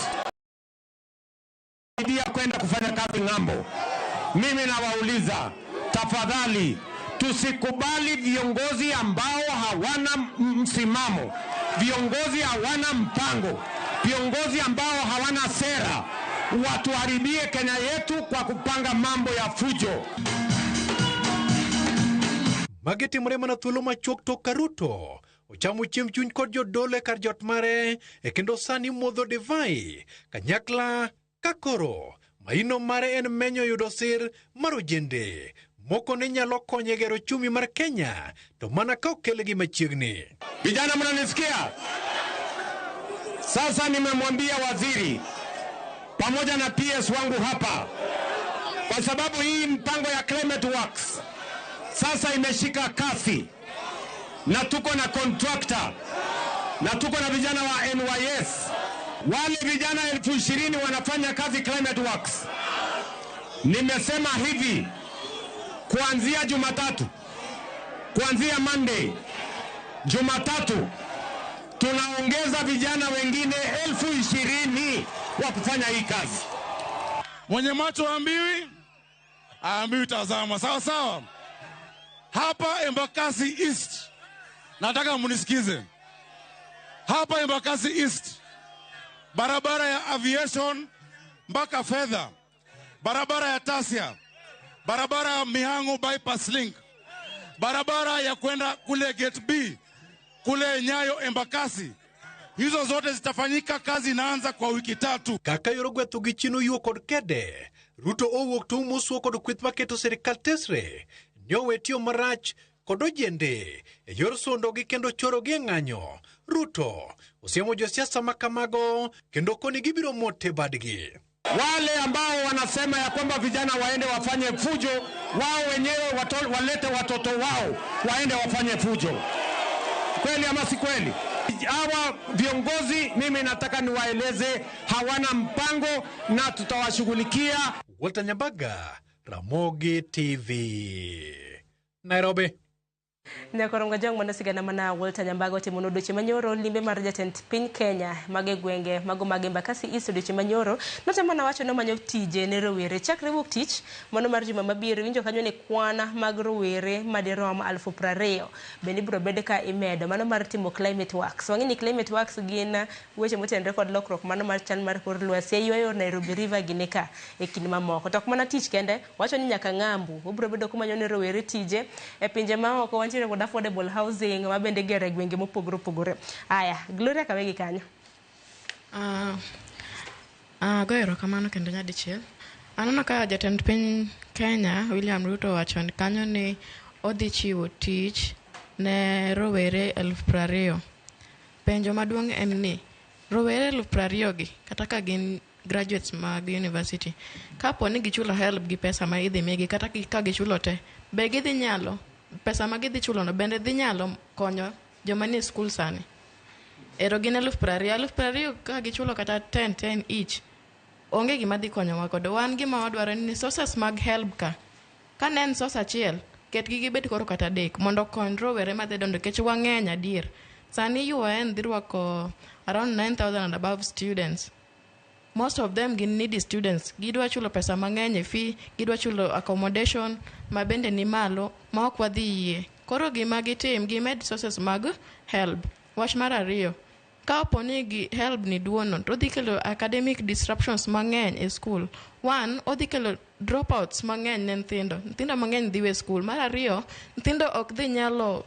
Saidia kwenda kufanya kazi ng'ambo. Mimi nawauliza tafadhali, tusikubali viongozi ambao hawana msimamo, viongozi hawana mpango, viongozi ambao hawana sera, watuharibie Kenya yetu kwa kupanga mambo ya fujo. Magi timore mana thuolo machuok tok ka Ruto ochamo chiemb chuny kod jodolo e kar jot mare e kendo sani modho divai kanyakla ka koro maino mare en menyo yudo sir mar ojende moko ne nyalo konye gero chumi mar Kenya to mana ka okelgi machiegni. Vijana mnanisikia? Sasa nimemwambia waziri pamoja na PS wangu hapa, kwa sababu hii mpango ya Climate Works sasa imeshika kasi, na tuko na contractor na tuko na vijana wa NYS. Wale vijana 20,000 wanafanya kazi Climate Works. Nimesema hivi, kuanzia Jumatatu, kuanzia Monday, Jumatatu tunaongeza vijana wengine 20,000 wa kufanya hii kazi. Mwenye macho haambiwi, haambiwi tazama. Sawa sawa. Hapa Embakasi East, nataka munisikize. Hapa Embakasi East, barabara ya Aviation mpaka Fedha, barabara ya Tasia, barabara ya Mihango bypass link, barabara ya kwenda kule Gate B, kule Nyayo Embakasi, hizo zote zitafanyika. Kazi inaanza kwa wiki 3. Kaka yoro gwetho gi chien oyuo kod kede, Ruto owuok to umo kod kweth maketo sirikal tesre ni owe tiyo marach kod ojende e yor sondogi kendo chorogi e ng'anyo. Ruto osiemo josiasa makamago kendo koni gibiro mote badgi. Wale ambao wanasema ya kwamba vijana waende wafanye fujo, wao wenyewe walete watoto wao waende wafanye fujo. Kweli ama si kweli? Hawa viongozi mimi nataka niwaeleze hawana mpango na tutawashughulikia. Walter Nyambaga, Ramogi TV, Nairobi. Nyakorongo jong mano sigana mana Walter Nyambaga otimo odiochieng' manyoro limbe mar jatend piny Kenya mage gwenge mago mag Embakasi East odiochieng' manyoro notemo mana wacho ni omanyo tije ne rowere chakre wuok tich mano mar juma mabiro winjo kanyo ni kwan mag rowere madirom 20,000 bende ibiro bed ka imedo mano mar timo climate works. Wang'e ni climate works gin weche motenore kod lokruok mano mar chal mar kor lwasi ywayo Nairobi River gini ka e kinde mamoko. To ok mana tich kende, wacho ni nyaka ng'ambu obiro bedo komanyo ne rowere tije e pinje maoko wantiere kod affordable housing ma bende igero e gwenge mopogore opogore. Aya, Gloria kawegi kanyo. Ago erokamano kendo nyadichiel. Aneno ka jatend piny Kenya William Ruto owacho kanyo ni odhi chiwo tich ne rowere 20,000. Penjo maduong' en ni rowere 20,000 gi kata ka gin graduates mag university, kapo ni gichulo HELB gi pesa ma idhi migi kata ka gichulo te, be gidhi nyalo pesa ma gidhi chulo no bende dhi nyalo konyo joma nie skul sani? Ero gin 20,000, 20,000 ka gichulo kata 10 10 each, onge gima dhi konyowa godo. Wan gima wadwaro en ni sources mag HELB ka ne en source achiel, ketgi gibed koro kata 3 mondo okony rowere madhi donjo nikech wang'eny adier. Sani UoN dhi rwako around 9,000 and above students. Most of them gin needy students. Gidwa chulo pesa mang'eny e fee, gidwa chulo accommodation ma bende ni malo ma ok wadhi yie. Koro gima gitim, gimed sources mag HELB. Wach mar ariyo, ka opo ni gi HELB ni duono, to odhi kelo academic disruptions mang'eny e school. One, odhi kelo dropouts mang'eny ne nyithindo. Nyithindo mang'eny dhi we school. Mar ariyo, nyithindo ok dhi nyalo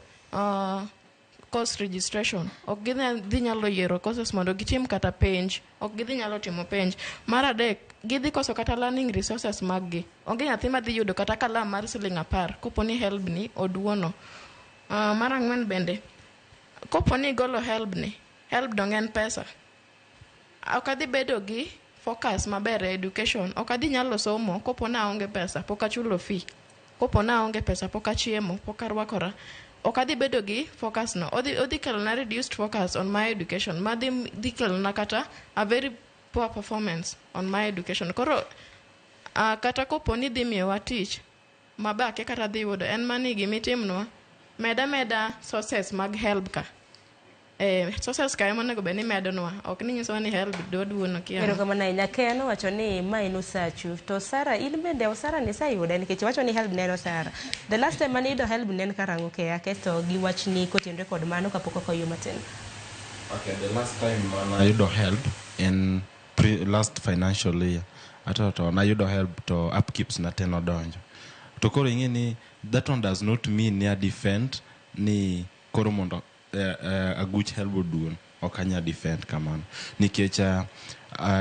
course registration. Ok gidhi nyalo yiero courses mondo gitim kata penj. Ok gidhi nyalo timo penj. Mar adek, gidhi koso kata learning resources mag gi. Onge nyathi madhi yudo kata kalam mar siling 10 kopo ni HELB ni oduono. Mar ang'wen bende, kopo ni igolo HELB ni, HELB dong en pesa. Ok adhi bedo gi focus maber e education. Ok adhi nyalo somo kopo ni aonge pesa, pok achulo fee. Kopo ni aonge pesa, pok achiemo, pok arwakora. Ok adhi bedo gi focus no. Odhi kelona reduced focus on my education. Ma dhi kelona kata a very poor performance on my education. Koro, kata kopo ni dhi miyowa tich, mabake kata dhi yudo, en mani gimitimnwa, meda meda sources mag HELB ka. Sources ka ema onego bed ni medonwa. Ok ni nyisowa ni HELB dwa duono kia. Erokamano ahinya. Ken owacho ni ma en osachu. To Sara, in bende osara ni iseyude nikech iwacho ni HELB ne en osara. The last time mane iyudo HELB ne en karang'o Kea? Keto gi wachni kotenore kod mano kapok okoyo matin. Okay, the last time mana ayudo HELB en last financial year. Ato to nayudo HELB to upkeeps na te nodonjo. To koro ing'e ni that one does not mean ni a defend ni koro mondo aguch HELB oduon. Ok anya defend kamano. Nikech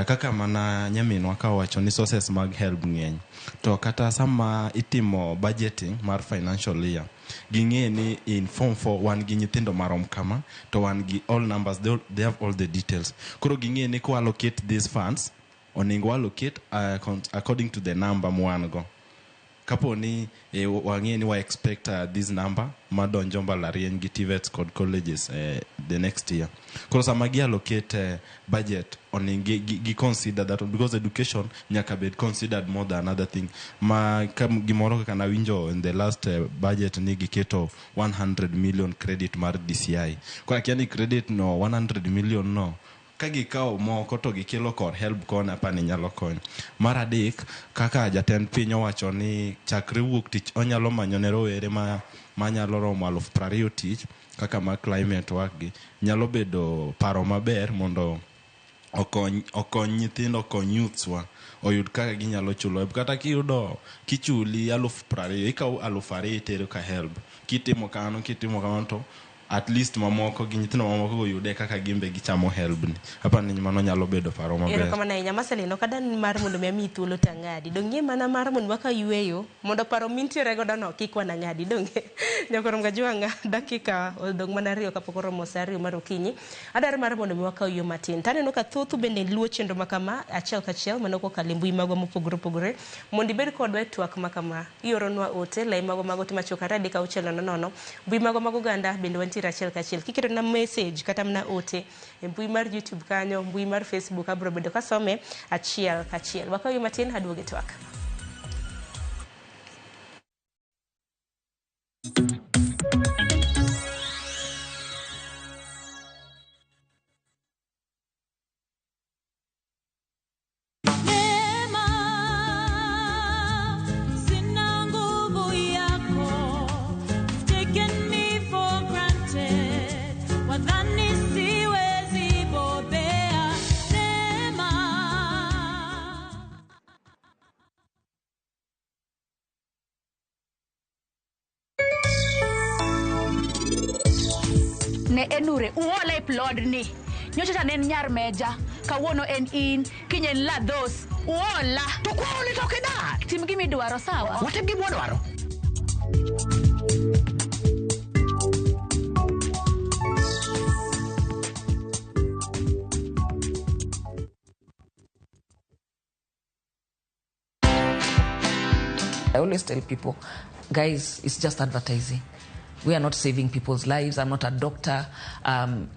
kaka mana nyaminwa ka owacho ni sources mag HELB ng'eny. To kata sama itimo budgeting mar financial year, ging'e ni in form 4 wan gi nyithindo marom kama, to wan gi all numbers, they have all the details. Koro ging'e ni kwa allocate these funds, onego allocate according to the number mwan go. Kapo ni wang'e ni wa expect this number madonjo mbalariany gi TVETs kod colleges the next year. Koro sama gi allocate budget, onego gi consider that one, because education nyaka bed considered more than other thing. Ma gimoro kaka nawinjo in the last budget ni giketo 100 million credit mar DCI. Koro akia ni credit no 100 million no Ka gikawo moko to gikelo kor HELB koni apani nyalo konyo. Mar adek, kaka jatend piny owacho ni chakre wuok tich onyalo manyo ne rowere ma manyalo romo 20,000 tich kaka mag climate work gi nyalo bedo paro maber mondo okony nyithindo, okony youths wa oyud kaka ginyalo chulo HELB. Kata kiyudo kichuli 20,000, ikawo 2,000 itero ka HELB. Kitimo kamano to at least mamoko gi nyithindo mamoko go yude kaka gimbe gichamo HELB ni. Apani mano nyalo bedo paro maber. Erokamano ahinya. Marceline, ok adan mar mondo mi amiyi thuolo to ang'adi. Dong' yie mana mar mondo waka yueyo mondo paro mintiere godo no kik wan ang'adi. Dong' Nyakorom Kajwang' dakika odong' mana 2 kapok oromo sa 2 mar okinyi. Adwaro mar mondo mi wakaw yo matin. Taneno ka thothu bende luwo chenro ma kama achiel kachiel mano kokalo e mbui magwa mopogore opogore. Mondo ibed kodwa e twak ma kama, ioronwa ote lai magwa mag ote machuok 2 3 6 0 0. Mbui magwa mag oganda bende wantiere achiel kachiel. Kiketo na message kata mana ote e mbui mar YouTube kanyo, mbui mar Facebook abiro bedo kasome achiel kachiel. Wakaw yo matin aduogo e twak. Neema, sina nguvu yako. You've taken me for granted. Wadhani siwezi bobea. Neema. Ne enure uola e plodni. Nyocha cha ne en nyar meja, kawuono en in, kiny en ladhos. Uola. To kwaoli to ok idak. Tim gima idwaro, sawa? Watim gima wadwaro. I always tell people, guys, it's just advertising. We are not saving people's lives. I'm not a doctor.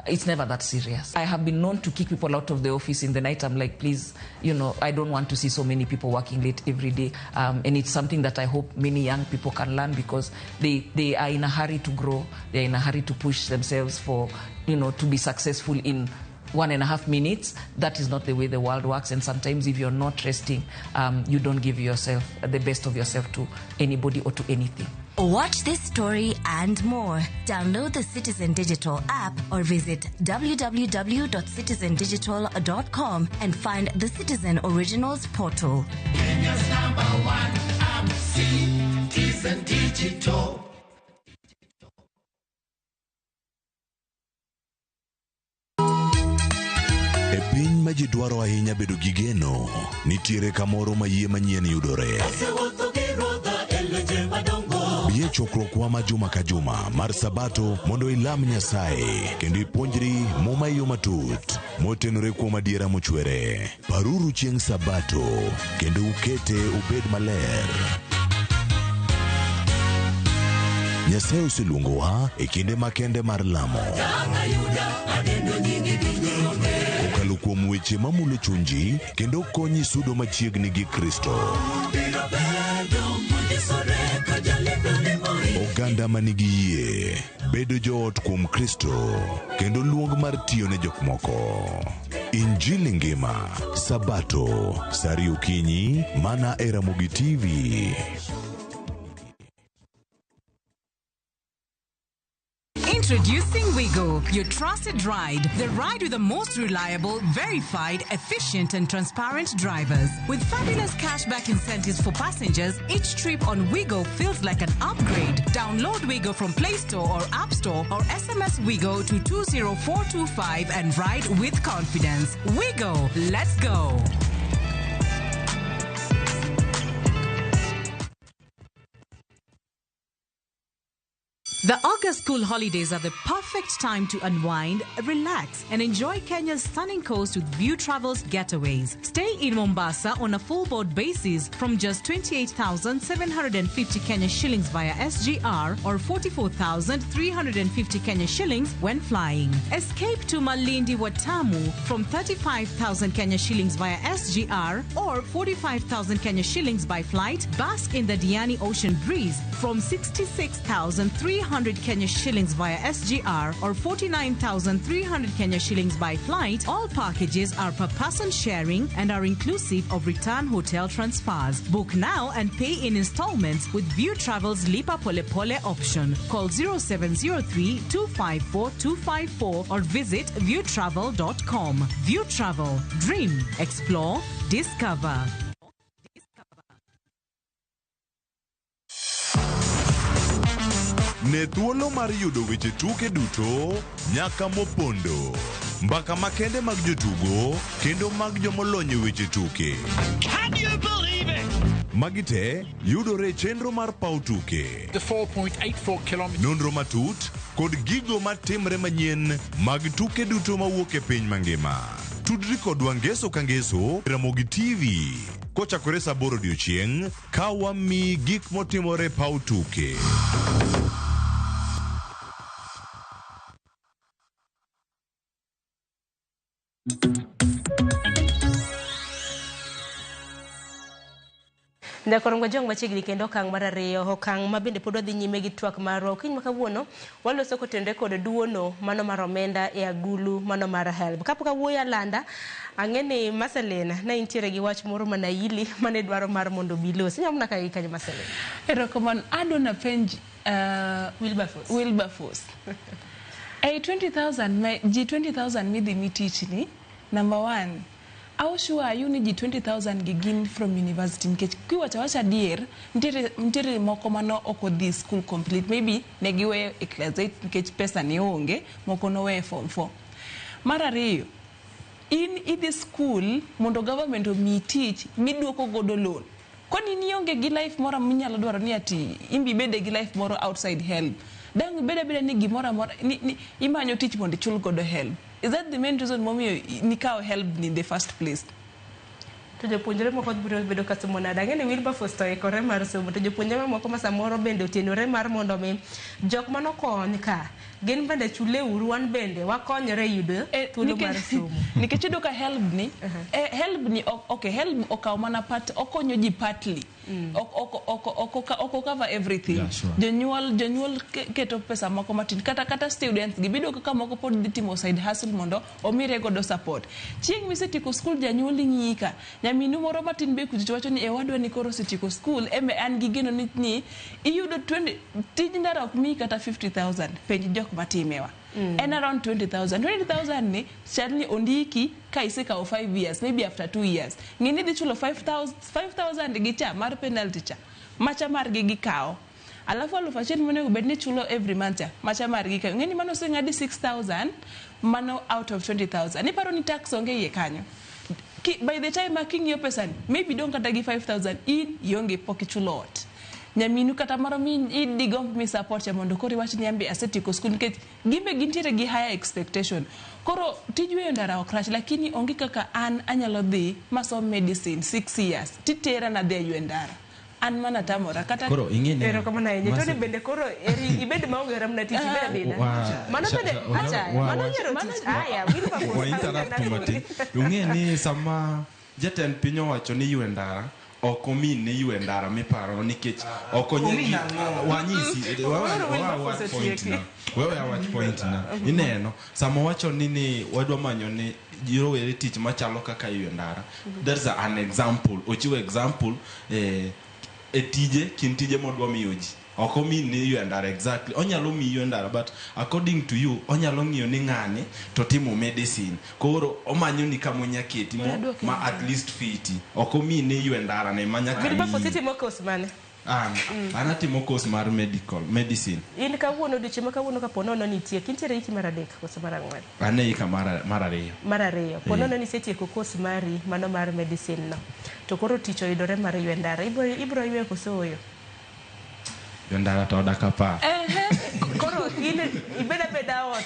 It's never that serious. I have been known to kick people out of the office in the night. I'm like, please, I don't want to see so many people working late every day. And it's something that I hope many young people can learn, because they are in a hurry to grow. They're in a hurry to push themselves to be successful in 1.5 minutes. That is not the way the world works. And sometimes if you're not resting, you don't give yourself the best of yourself to anybody or to anything. Watch this story and more. Download the Citizen Digital app or visit www.citizendigital.com and find the Citizen Originals portal. Kenya's #1 app, Citizen Digital. E piny ma ji dwaro ahinya bedo gi geno, nitiere kamoro ma yie manyien yudore. Bi e chokruokwa ma juma ka juma mar Sabato mondo ilam Nyasaye kendo ipuonjri Muma e yo matut motenore kuom adiera mochwere. Paruru chieng' Sabato kendo ukete obed maler. Nyasaye oseluongowa e kinde makende mar lamo. Kokalo kuom weche mamulo chunji kendo konyi sudo machiegni gi Kristo. Oganda manigi yie, bedo joot kuom Kristo, kendo luong mar tiyo ne jok moko. Injili ngima, Sabato, saa ariyo okinyi, mana e Ramogi TV. Introducing Wigo, your trusted ride. The ride with the most reliable, verified, efficient, and transparent drivers. With fabulous cashback incentives for passengers, each trip on Wigo feels like an upgrade. Download Wigo from Play Store or App Store or SMS Wigo to 20425 and ride with confidence. Wigo, let's go. The August school holidays are the perfect time to unwind, relax, and enjoy Kenya's stunning coast with View Travels getaways. Stay in Mombasa on a full board basis from just 28,750 Kenya shillings via SGR or 44,350 Kenya shillings when flying. Escape to Malindi Watamu from 35,000 Kenya shillings via SGR or 45,000 Kenya shillings by flight. Bask in the Diani Ocean breeze from 66,350 800 Kenya shillings via SGR or 49,300 Kenya shillings by flight. All packages are per person sharing and are inclusive of return hotel transfers. Book now and pay in installments with View Travel's Lipa Pole Pole option. Call 0703 254 254 or visit viewtravel.com. View Travel. Dream, explore, discover. Ne thuolo mar yudo weche tuke duto nyaka mopondo. Mbaka makende mag jotugo kendo mag jomolony e weche tuke. Can you believe it? Magi te yudore e chenro mar paw tuke. The 4.84 kilometers. Nonro matut kod gigo matimre manyien mag tuke duto mawuok e piny mangima. Tudri kodwa ngeso ka ngeso Ramogi TV kochakore saa 8 odiochieng' ka wamiyi gik motimore e paw tuke. Nyakorongo jong machiegni kendo okang' mar ariyo, okang' ma bende pod wadhi nyime gi twak marwa. Okinyi ma kawuono waloso kotenore kod duono mano mar omenda e agulu mano mar HELB. Kapok awuoyo alanda, ang'e ni Marceline ne intiere gi wach moro mana ili mane dwaro mar mondo obi ilos. Inyalo mana ka kanyo Marceline. Erokamano. Adwa napenj Wilberforce. Wilberforce. Ei 20,000 ma ji 20,000 midhi mi tich ni, number one, how sure are you ni ji 20,000 gi gin from university nikech kiwacho awacha adier nitiere moko mano ok odhi school complete, maybe ne giweyo e class 8 nikech pesa ne onge, moko noweyo e form 4. Mar ariyo, in idhi school mondo government omiyi tich miduoko godo loan. Koni nionge gi life moro minyalo dwaro ni ati imbi bede gi life moro outside HELB. Dang' ibed abeda ni gimoro amora ni imanyo tich mondo ichul godo HELB. Is that the main reason momiyo nikawo HELB in the first place? To jopuonjre moko biro bedo ka somo nade? Ang'e ni Wilberforce to oikore mar somo, to jopuonjre mamoko ma samoro bende otenore mar mondo mi jok manokony ka gin bende chuleuru, wan bende wakonyore yudo thuolo mar somo. Nikech iyudo ka HELB ni, HELB ni okay, HELB okawo mana part, okonyo ji partly. Ok cover everything. Yeah, sure. Jonyuol keto pesa moko matin, kata students gi biyudo kaka moko pod dhi timo side hustle mondo omire godo support. Chieng' misetieko school janyuol ng'iyi ka, nyaminu moro matin be kucho wacho ni e wadwa ni koro osetieko school, eme an gi geno ni iyudo 20 tij ndara ok miyi kata 50,000, penj jok matimewa. En around 20,000. 20,000 ni chal ni ondiki ka isekawo 5 years, maybe after 2 years. Ng'e ni idhi chulo 5,000 gi cha mar penalty cha, macha margi gikawo. Alafu 1,000 monego bed ni chulo every month cha, macha margi gikawo. Ng'e ni mano oseng'adi 6,000, mano out of 20,000. Iparo ni tax onge iye kanyo. By the time ma king'iyo pesani, maybe dong' kata gi 5,000, in ionge pok ichulo ot. Nyaminu kata moro mi idigomb mi support cha mondo koro iwach ni ambe asetieko school nikech gimbe gintiere gi higher expectation. Koro tij weyo ndara ok rach, lakini onge kaka an anyalo dhi masom medicine 6 years titera nadhi aywe ndara. An mana tamora kata Koro ing'e ni Erokamano ahinya. Tony bende koro eri ibed maonge hera mana tich ibed abeda. Mano bende acha, mano nyiero tich. Aya, Wilberforce. Wa interrupt matin. Ung'e ni sama jatend piny owacho ni ywe ndara, ok omin ni ywe ndara miparo nikech ok onyal wanyisi wewe awach point na ineno sama owacho ni wadwa manyo ni rowere tich machalo kaka ywe ndara, that's an example, ochiwo example e tije kind tije modwa miyo ji. Ok omin ni ywe ndara exactly, onyalo miyi ywe ndara but according to you onyalo ng'iyo ni ng'ani to timo medicine, koro omanyo ni kama onyaketi mo ma at least fiti. Ok omin ni ywe ndara ne manyaka Wilberforce itimo course mane? An atimo course mar medical medicine. In kawuono odiochieng' ma kawuono kapo nono ni itieko, intiere hiki mar 3 koso mar 4? An e hika mar 2. Mar 2. Po nono ni isetieko course mari mano mar medicine no, to koro tich oyudore mar ywe ndara, ibiro yweyo koso ooyo? Ywe ndara to odak apar. Koro in ibed abeda ot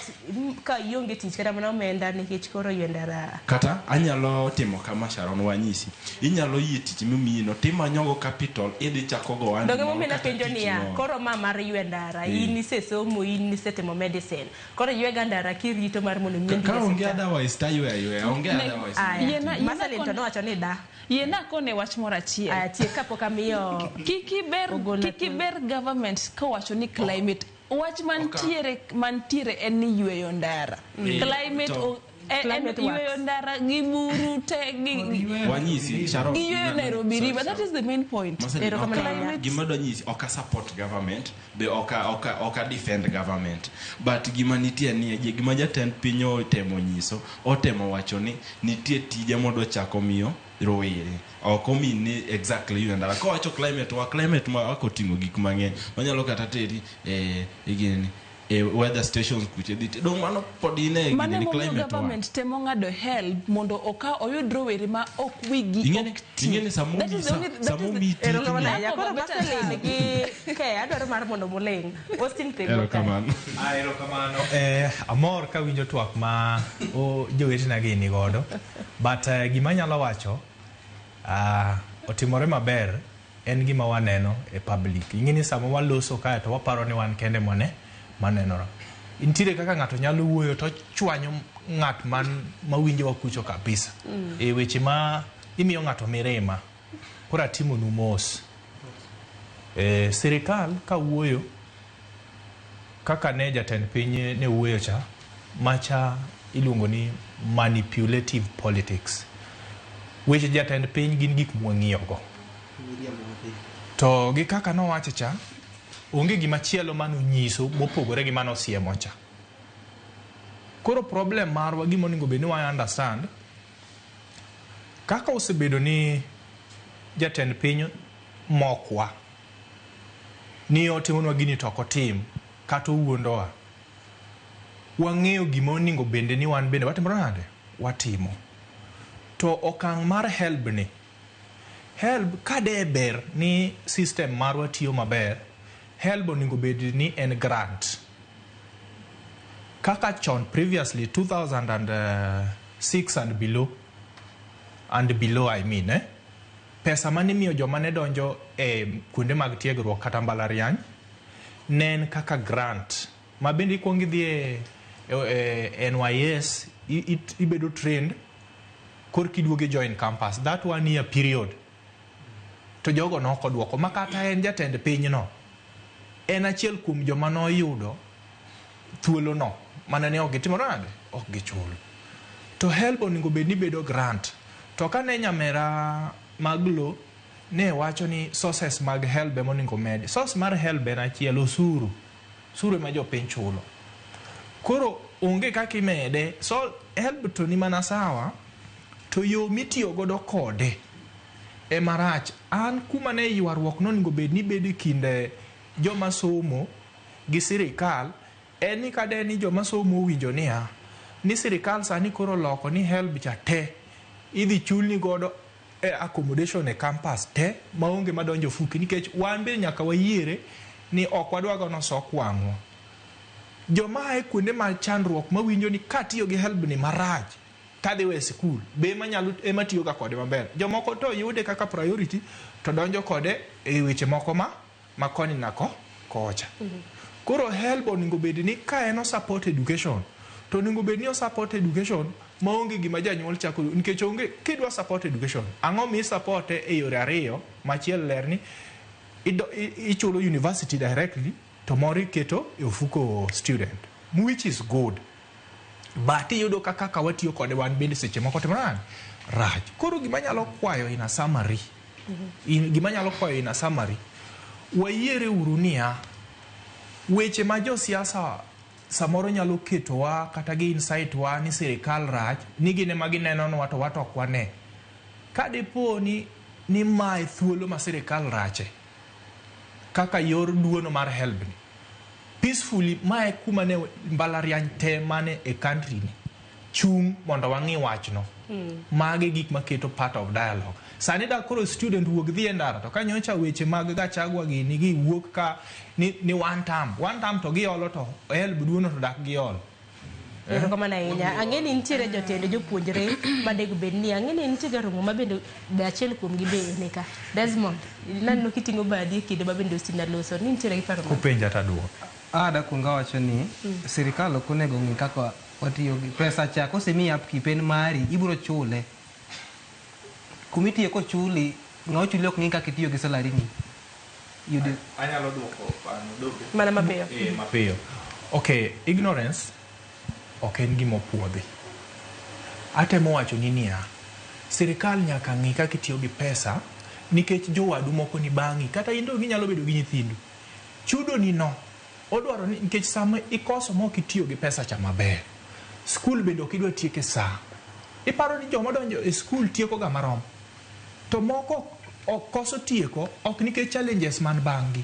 ka ionge tich kata mana omenda nikech koro ywe ndara. Kata anyalo timo kama Sharon wanyisi. Inyalo yie tich mimiyi no, timanyogo capital idhi chako go ohandi. Donge momiyo napenjo niya, koro ma mar ywe ndara, in isesomo, in isetimo medicine. Koro ywega ndara kirito mar mondo mi Ka onge otherwise ta ywe ayweya, onge otherwise. Marceline to nowacho ni da. Yiena kone wach moro achiel. Aya, tiek kapok amiyo Kik iber government kowacho ni climate Wach mantiere en ni yweyo ndara. Climate Climate en yweyo ndara gi buru te gi Wanyisi Sharon. gi yweyo Nairobi River. That is the main point. Gima dwa nyisi ok support government be ok defend government, but gima nitie ni gima jatend piny otemo nyiso, otemo wacho ni nitie tije modwa chako miyo rowere. Ok omi ni exactly yweyo ndara. Kowacho climate wa climate ma ok oting'o gik mang'eny wanyalo kata teri gini weather stations kuche dhi dong mano pod ine Mano gini emomiyo climate wa government temo ng'ado help mondo okaw oyud rowere ma ok wigi ok ti. Ing'eni samomi Erokamano ahinya. Koro Marceline gi Ke adwaro mar mondo muling. Austin Thego. Erokamano. Erokamano. Amor kawinjo twak ma jowetena gi ni godo. But gima anyalo wacho otimore maber en gima waneno e public. Ing'e ni sama waloso kae to waparo ni wan kende mane manenora. Nitiere kaka ng'ato nyalo wuoyo to chwanyo ng'at man mawinjowa kucho kabisa. E weche ma imiyo ng'ato mirima. Koro atimonu mos. Sirikal ka wuoyo kaka ne jatend piny ne wuoyo cha, macha iluongo ni manipulative politics. Weche jatend piny gin gik mwang'iyogo. To gi kaka nowacho cha, onge gima chielo manonyiso mopogore gi manosiemo cha. Koro problem marwa gima onego bed ni wa understand, kaka osebedo ni jatend piny mokwa ni otimonwa gini to ok otim, kata owuondowa, wang'eyo gima onego bende ni wan bende watimore nade? Watimo. To okang' mar HELB ni, HELB kade ber ni system marwa tiyo maber, HELB onego bed ni en grant. Kaka chon previously 2006 and below, I mean, pesa mane imiyo joma ne donjo e kuonde mag tiegruok kata mbalariany ne en kaka grant. Ma bende ikuongo idhi e NYS, ibedo trained, korka iduogo join campus. That 1 year period. To jogo nok oduoko. Ma kata en jatend pinyno, en achiel kuom joma noyudo thuolono mana ne ok gitimo nade? Ok gichulo. To HELB onego bed ni bedo grant. To kane nyamera Maglo ne wacho ni sources mag HELB ema onego med. Source mar HELB en achiel, osuru. Osuru ema jopiny chulo. Koro onge kaka imede. So HELB to ni mana sawa, to yo mitiyo godo kode ema rach. An kuma ne ywaruok nonego bed ni bedo e kind joma somo gi sirikal, en ni kade ni joma somo owinjo niya, ni sirikal sani koro loko ni HELB cha te idhi chulni godo e accommodation e campus te maonge madonjo ofuki, nikech wan be nyaka wayiere ni ok wadwa gono sok wang'wa. Joma ae kuonde ma chandruok mawinjo ni katiyo gi HELB ni marach tadhi we sikul be ema tiyo ga kode maber. Jomoko to yude kaka priority to donjo kode e weche moko ma koni nako kocha. Koro HELB onego bed ni ka en o support education, to onego bed ni o support education maonge gima janyuol chako, nikech onge kidwa support education, ang'o mi support e yore ariyo, machiel ler ni ichulo university directly to moro iketo e ofuko student, which is good. But iyudo kaka watiyo kode wan bende seche moko timo nade? Rach. Koro gima nyalo kwayo in a summary, gima nyalo kwayo in a summary, wayiere uru niya, weche ma josiasa samoro nyalo ketowa kata gi insight wa ni sirikal rach, ni gin ema ginenonwa to wato ok wane. Ka dipo ni mae thuolo ma sirikal rache, kaka yor duono mar HELB ni, peacefully mae kuma ne mbalariany te mane e country ni chung' mondo wang'i wachno. Mage gik maketo part of dialogue. Sani da koro student wuok dhi e ndara to kanyocha weche mag Gachagua gini gi wuok ka ni one term to giolo to HELB duono to dak giol. Erokamano ahinya. Ang'e ni nitiere jotend jopuonjre madego bed ni ang'e ni nitie garomo ma bende achiel kuom gi be ni ka. Desmond, naneno kiting'o badi e kinde ma bende Austin loso, ni nitiere gi paro. Kupenja taduoke. Dakwongo awacho ni sirikal ok onego ng'i kaka watiyo gi pesa cha, kosemiyi upkeep en mari, ibiro chule. Kumitiye kochuli, ng'a ochuli ok ng'i kaka itiyo gi salary ni. Anyalo duoko pano dogo. Mana mapiyo. Mapiyo. Okay, ignorance ok en gima opuodhi. Atemo wacho ni niya, sirikal nyaka ng'i kaka itiyo gi pesa nikech jowadu moko ni bang'i kata in to ginyalo bedo gi nyithindu. Chudo ni no odwaro ni nikech sama ikoso ma ok itiyo gi pesa cha maber, skul bende ok idwa tieke sa. Iparo ni joma donjo e skul tieko ga marom. To moko ok koso tieko ok nikech challenges man bang'gi.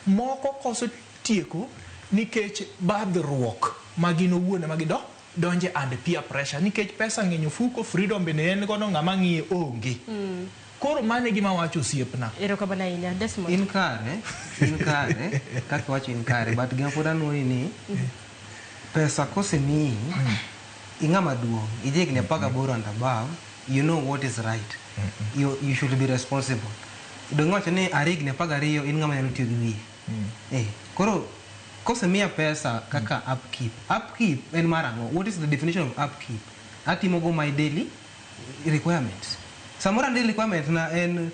Moko koso tieko nikech badhruok ma gin owuon ema gido donje under peer pressure nikech pesa ng'eny ofuko, freedom bende en godo ng'ama ng'iye onge. Koro mano e gima wacho osiepna. Erokamano ahinya Desmond. In kare, kaka iwacho in kare, but gima pod anuoyi ni pesa kosemiyi, ing'ama duong', ija higni 18 and above, you know what is right. You should be responsible. Dong' iwacho ni ari higni 12 in ng'ama nyalo tiyo gi wiye. Koro kosemiya pesa kaka upkeep. Upkeep en mar ang'o? What is the definition of upkeep? Atimo go my daily requirements. Samoro an daily requirement na en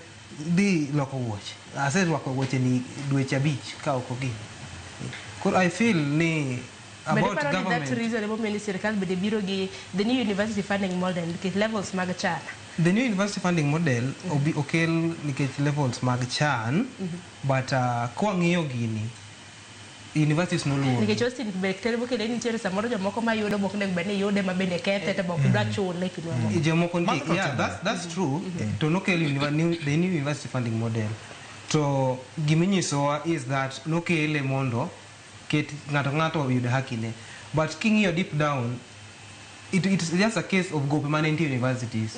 dhi loko wuoche. Aserwako wuoche ni dweche 5 ka ok ogin. Koro I feel ni about government. That reason emomiyo ni sirikal bende biro gi the new university funding model nikech levels mag chan. The new university funding model obi okel nikech levels mag chan, but kwang'iyo gini universities noluoro. Nikech Austin be terbo kele nitiere samoro jomoko ma yudo mok onego bed ni yude ma bende kethe to ok dwa chule kinde mamoko. Jomoko nitie, yeah, that's true. To nokel the new university funding model. To giminyisowa is that nokele mondo ket ng'ato oyud hakine. But king'iyo deep down, it's just a case of gope mane nitie universities.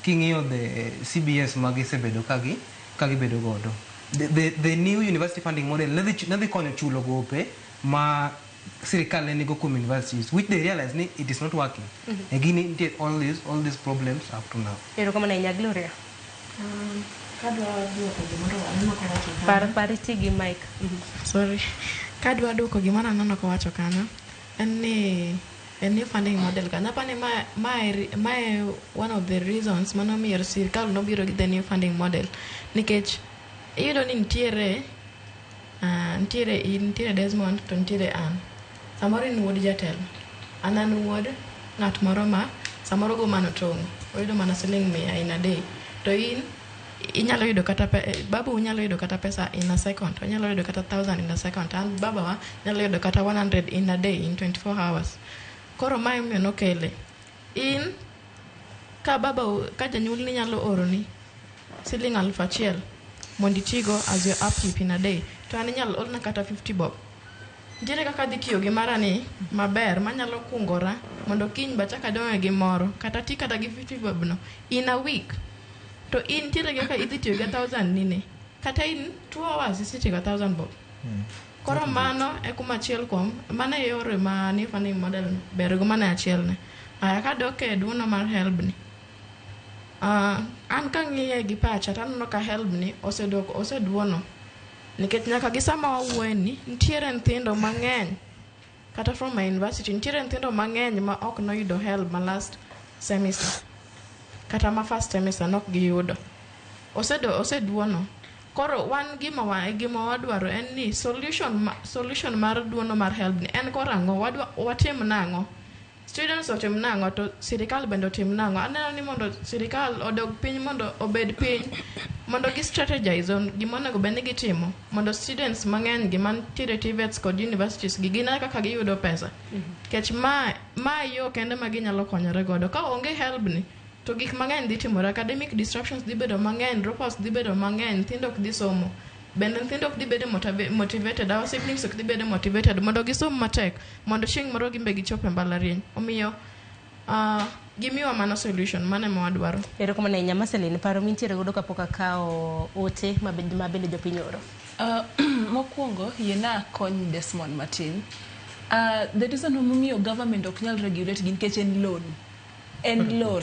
King'iyo the CBS magisebedo kagibedo godo. The new university funding model ne dhi konyo chulo gope ma sirikal ne nigo kuom universities, which they realize ni it is not working. Again, nitie all these problems up to now. Erokamano ahinya Gloria. Kadwa duoko gimoro aneno kowacho kanyo. Par iti gi mic. Sorry. Kadwa duoko gimoro aneno kowacho kanyo en ni a new funding model kanyo. Apani mae one of the reasons manomiyo sirikal nobiro gi the new funding model nikech iyudo ni nitiere Desmond to nitiere an. Samoro in wuod jatelo, an wuod ng'at moro ma samoro go mano tong', oyudo mana siling 100 in a day. To in inyalo yudo kata babu nyalo yudo kata pesa in a second, onyalo yudo kata 1000 in a second, an babawa nyalo yudo kata 100 in a day in 24 hours. Koro mae omiyo nokele. In ka baba ka janyuolni nyalo oroni siling 1000 mondo itigo as your upkeep in a day, to an inyalo orna kata 50 bob. Nitiere kaka adhi tiyo gi mara ni maber manyalo kungora mondo kiny bachak adong'e gi moro kata ti kata gi 50 bob no in a week. To in nitiere kaka idhi tiyo gi 1000 nini kata in 2 hours isetiyo gi 1000 bob. Koro mano e kuma achiel kuom mano e yore ma new funding model ber go, mano e achiel ne. Aya kadok e duono mar HELB ni, an kang'iye gi pacha to aneno ka HELB ni oseduono nikech nyaka gi sama wawuoye ni nitiere nyithindo mang'eny kata from my university nitiere nyithindo mang'eny ma ok noyudo HELB ma last semester kata ma first semester nok giyudo. Oseduono. Koro wan gima wadwaro en ni solution mar duono mar HELB ni en koro ang'o, watim nang'o, students otim nang'o, to sirikal bende otim nang'o. Aneno ni mondo sirikal odog piny, mondo obed piny, mondo gi strategize on gima onego bed ni gitimo mondo students mang'eny gi mantiere TVETs kod universities gi gine kaka giyudo pesa. Nikech ma yo kende ma ginyalo konyore godo. Ka onge HELB ni to gik mang'eny dhi timore, academic disruptions dhi bedo mang'eny, dropouts dhi bedo mang'eny, nyithindo ok dhi somo. Bende nyithindo ok dhi bedo motivated, our siblings ok dhi bedo motivated mondo gisom matek mondo chieng' moro gimbe gichop e mbalariany. Omiyo gimiwa mano solution, mano ema wadwaro. Erokamano ahinya Marceline, paro mintiere godo kapok akawo ote ma bende jopiny oro. Mokwongo yiena kony Desmond matin. The reason momiyo government ok nyal regulate gi nikech en loan. En loan.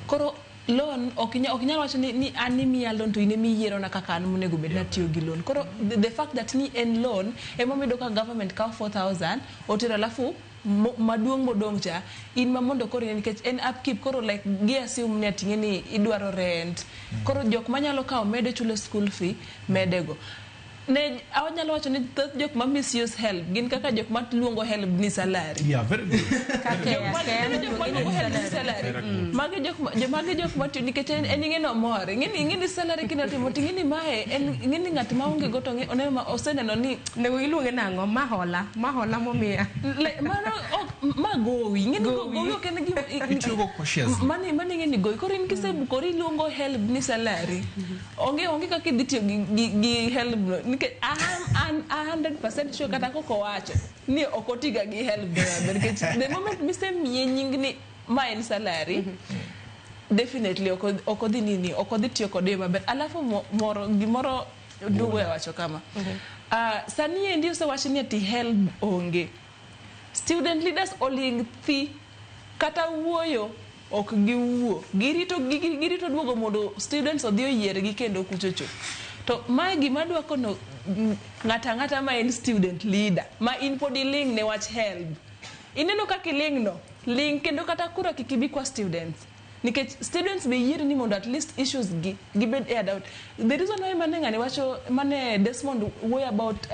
Koro loan ok inyal wacho ni an imiya loan to in ema iyierona kaka an monego bed natiyo gi loan. Koro the fact that ni en loan emomiyo ka government kawo 4000 otero alafu maduong' modong' cha in ma mondo koro nikech en upkeep, koro like gi assume ni ating'e ni idwaro rent. Koro jok manyalo kawo mede chulo school fee medego. Ne awanyalo wacho ni thoth jok ma misuse HELB gin kaka jok ma luongo HELB ni salary. Yeah, very good. Jok ma luongo HELB ni salary. Magi jok ma magi jok ma tiyo nikech en ing'e ni omor. Ing'e ni salary kina timo to ing'e ni mae en ing'e ni ng'at ma onge go to oneno ma oseneno ni Nego iluonge nang'o? Mahola. Mahola momiya. Mano ok ma gowi. Ing'e ni gowi ok en gima Itiyogo cautiously. Mani ing'e ni gowi. Koro in kisebukori iluongo HELB ni salary. Onge kaka idhi tiyo gi HELB no. Nikech an 100% sure kata kok owacho ni ok otiga gi HELB no maber. Nikech the moment misemiye nying ni ma en salary, definitely ok odhi nini, ok odhi tiyo kode e yo maber. Alafu moro gimoro duogo e wacho kama. Sani endi osewach ni ati HELB onge. Student leaders oling thi kata wuoyo ok giwuo. Girito duogo mondo students odhi oyiergi kendo kuchocho. To mae gima adwa kono ng'ata ang'ata ma en student leader ma in pod iling' ne wach HELB. Ineno kaka iling' no, ling' kendo kata kura kik ibi kwa students. Nikech students be yieri ni mondo at least issues gi gibed aired out. The reason why mane ng'ani wacho mane Desmond wuoyo about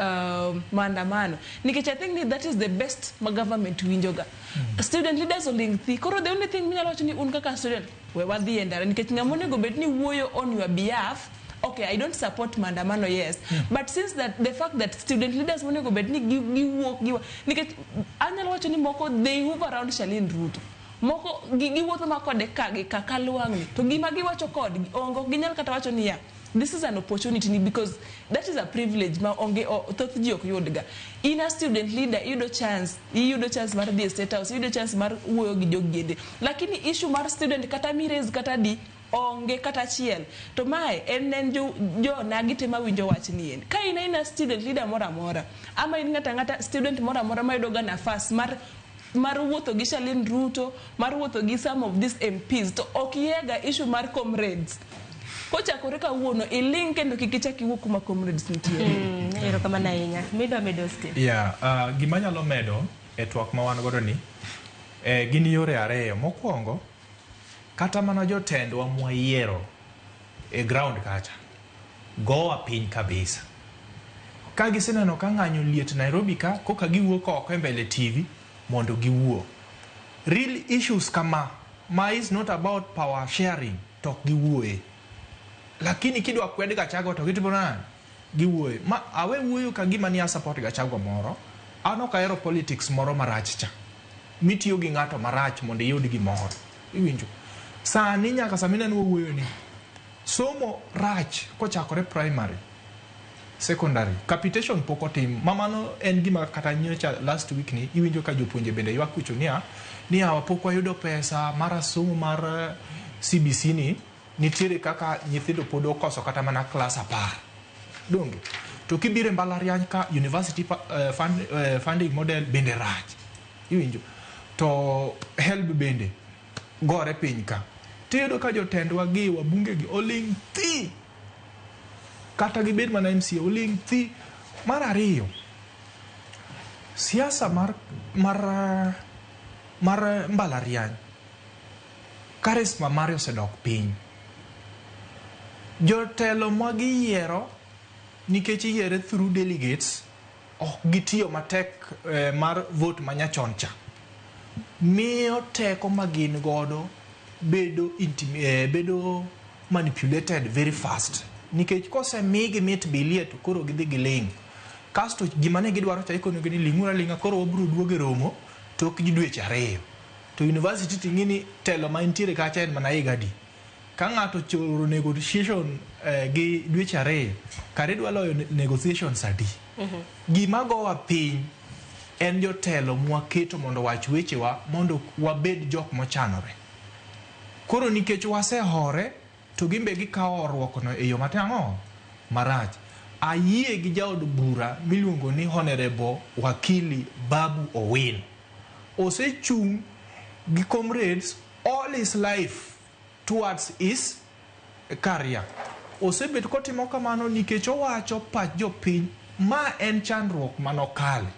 maandamano nikech I think ni that is the best ma government winjoga. Student leaders oling' thi. Koro the only thing minyalo wacho ni un kaka student we wadhi e ndara nikech ng'ama onego bed ni wuoyo on your behalf. Okay, I don't support maandamano, yes. But since that the fact that student leaders monego bed ni giwuok giwa nikech anyalo wacho ni moko they move around Charlene Ruto. Moko giwuotho ma kode ka gi ka kalwang'ni to gima giwacho kodgi onge ok ginyal kata wacho niya this is an opportunity ni because that is a privilege ma onge thoth ji ok yudga. In a student leader iyudo chance mar dhi e State House, iyudo chance mar wuoyo gi jogiende, lakini issue mar student kata miraise kata di onge kata achiel. To mae en jo nagi te mawinjo wach ni en ka in aina student leader moro amora ama in ng'ata ang'ata student moro amora mayudo ga nafas mar wuotho gi Charlene Ruto, mar wuotho gi some of these MPs, to ok iega issue mar comrades, kochakore kawuono iling' kendo kik ichak iwuo kuma comrades nitie. Erokamano ahinya. Midwa medo, Steve? Yeah, gima anyalo medo e twak ma wan godo ni gin yore ariyo. Mokwongo, kata mana jotendwa mwayiero e ground kacha gowa piny kabisa. Ka giseneno ka ng'anyo liet Nairobi ka, koka giwuok oko e mbele TV mondo giwuo. Real issues kama ma is not about power sharing to ok giwuoye. Lakini kidwa kwed Gachagua to gitimo nade? Giwuoye. Ma awe wuoyo ka gima ni a support Gachagua moro. An ok ahero politics moro marach cha. Mitiyo gi ng'ato marach mondo iyud gimoro. Iwinjo? Sani nyaka sama ineno wawuoyo ni somo rach kochakore primary, secondary, capitation pok otim. Ma mano en gima kata nyocha last week ni iwinjo ka jopuonje bende ywak kucho niya ni awa pok wayudo pesa mar somo mar CBC ni nitiere kaka nyithindo pod okoso kata mana klas 10. Donge? To kibiro e mbalariany ka university funding model bende rach. Iwinjo? To HELB bende gore piny ka. Tiyudo ka jotendwa gi wabunge gi oling' thi. Kata gibed mana MCA oling' thi. Mar ariyo, siasa mar mbalariany charisma mare osedok piny. Jotelo ma giyiero nikech iyiere through delegates ok gitiyo matek mar vote manyachon cha miyo teko ma gin godo bedo manipulated very fast nikech kosemigi mit bilie to koro gidhi giling' kasto gima ne gidwaro cha ikonegi ni ling'uru aling'a koro wabiro duogo e romo tok dweche 2 to university ting'i ni telo ma nitiere kacha en mana higa adi ka ng'ato ochoro negotiation gi dweche 2 kare idwa loyo negotiations adi? Gima gowa piny en jotelo mwaketo mondo owach wechewa mondo wabed jok mochanore. Koro nikech wasehore to gin be gikawo horuok no e yo matin ang'o marach. Ayie gi jaod bura miluongo ni Honorable Wakili Babu Owino. Osechung' gi comrades all his life towards his career. Osebet kotimo kamano nikech owacho pach jopiny ma en chandruok manokale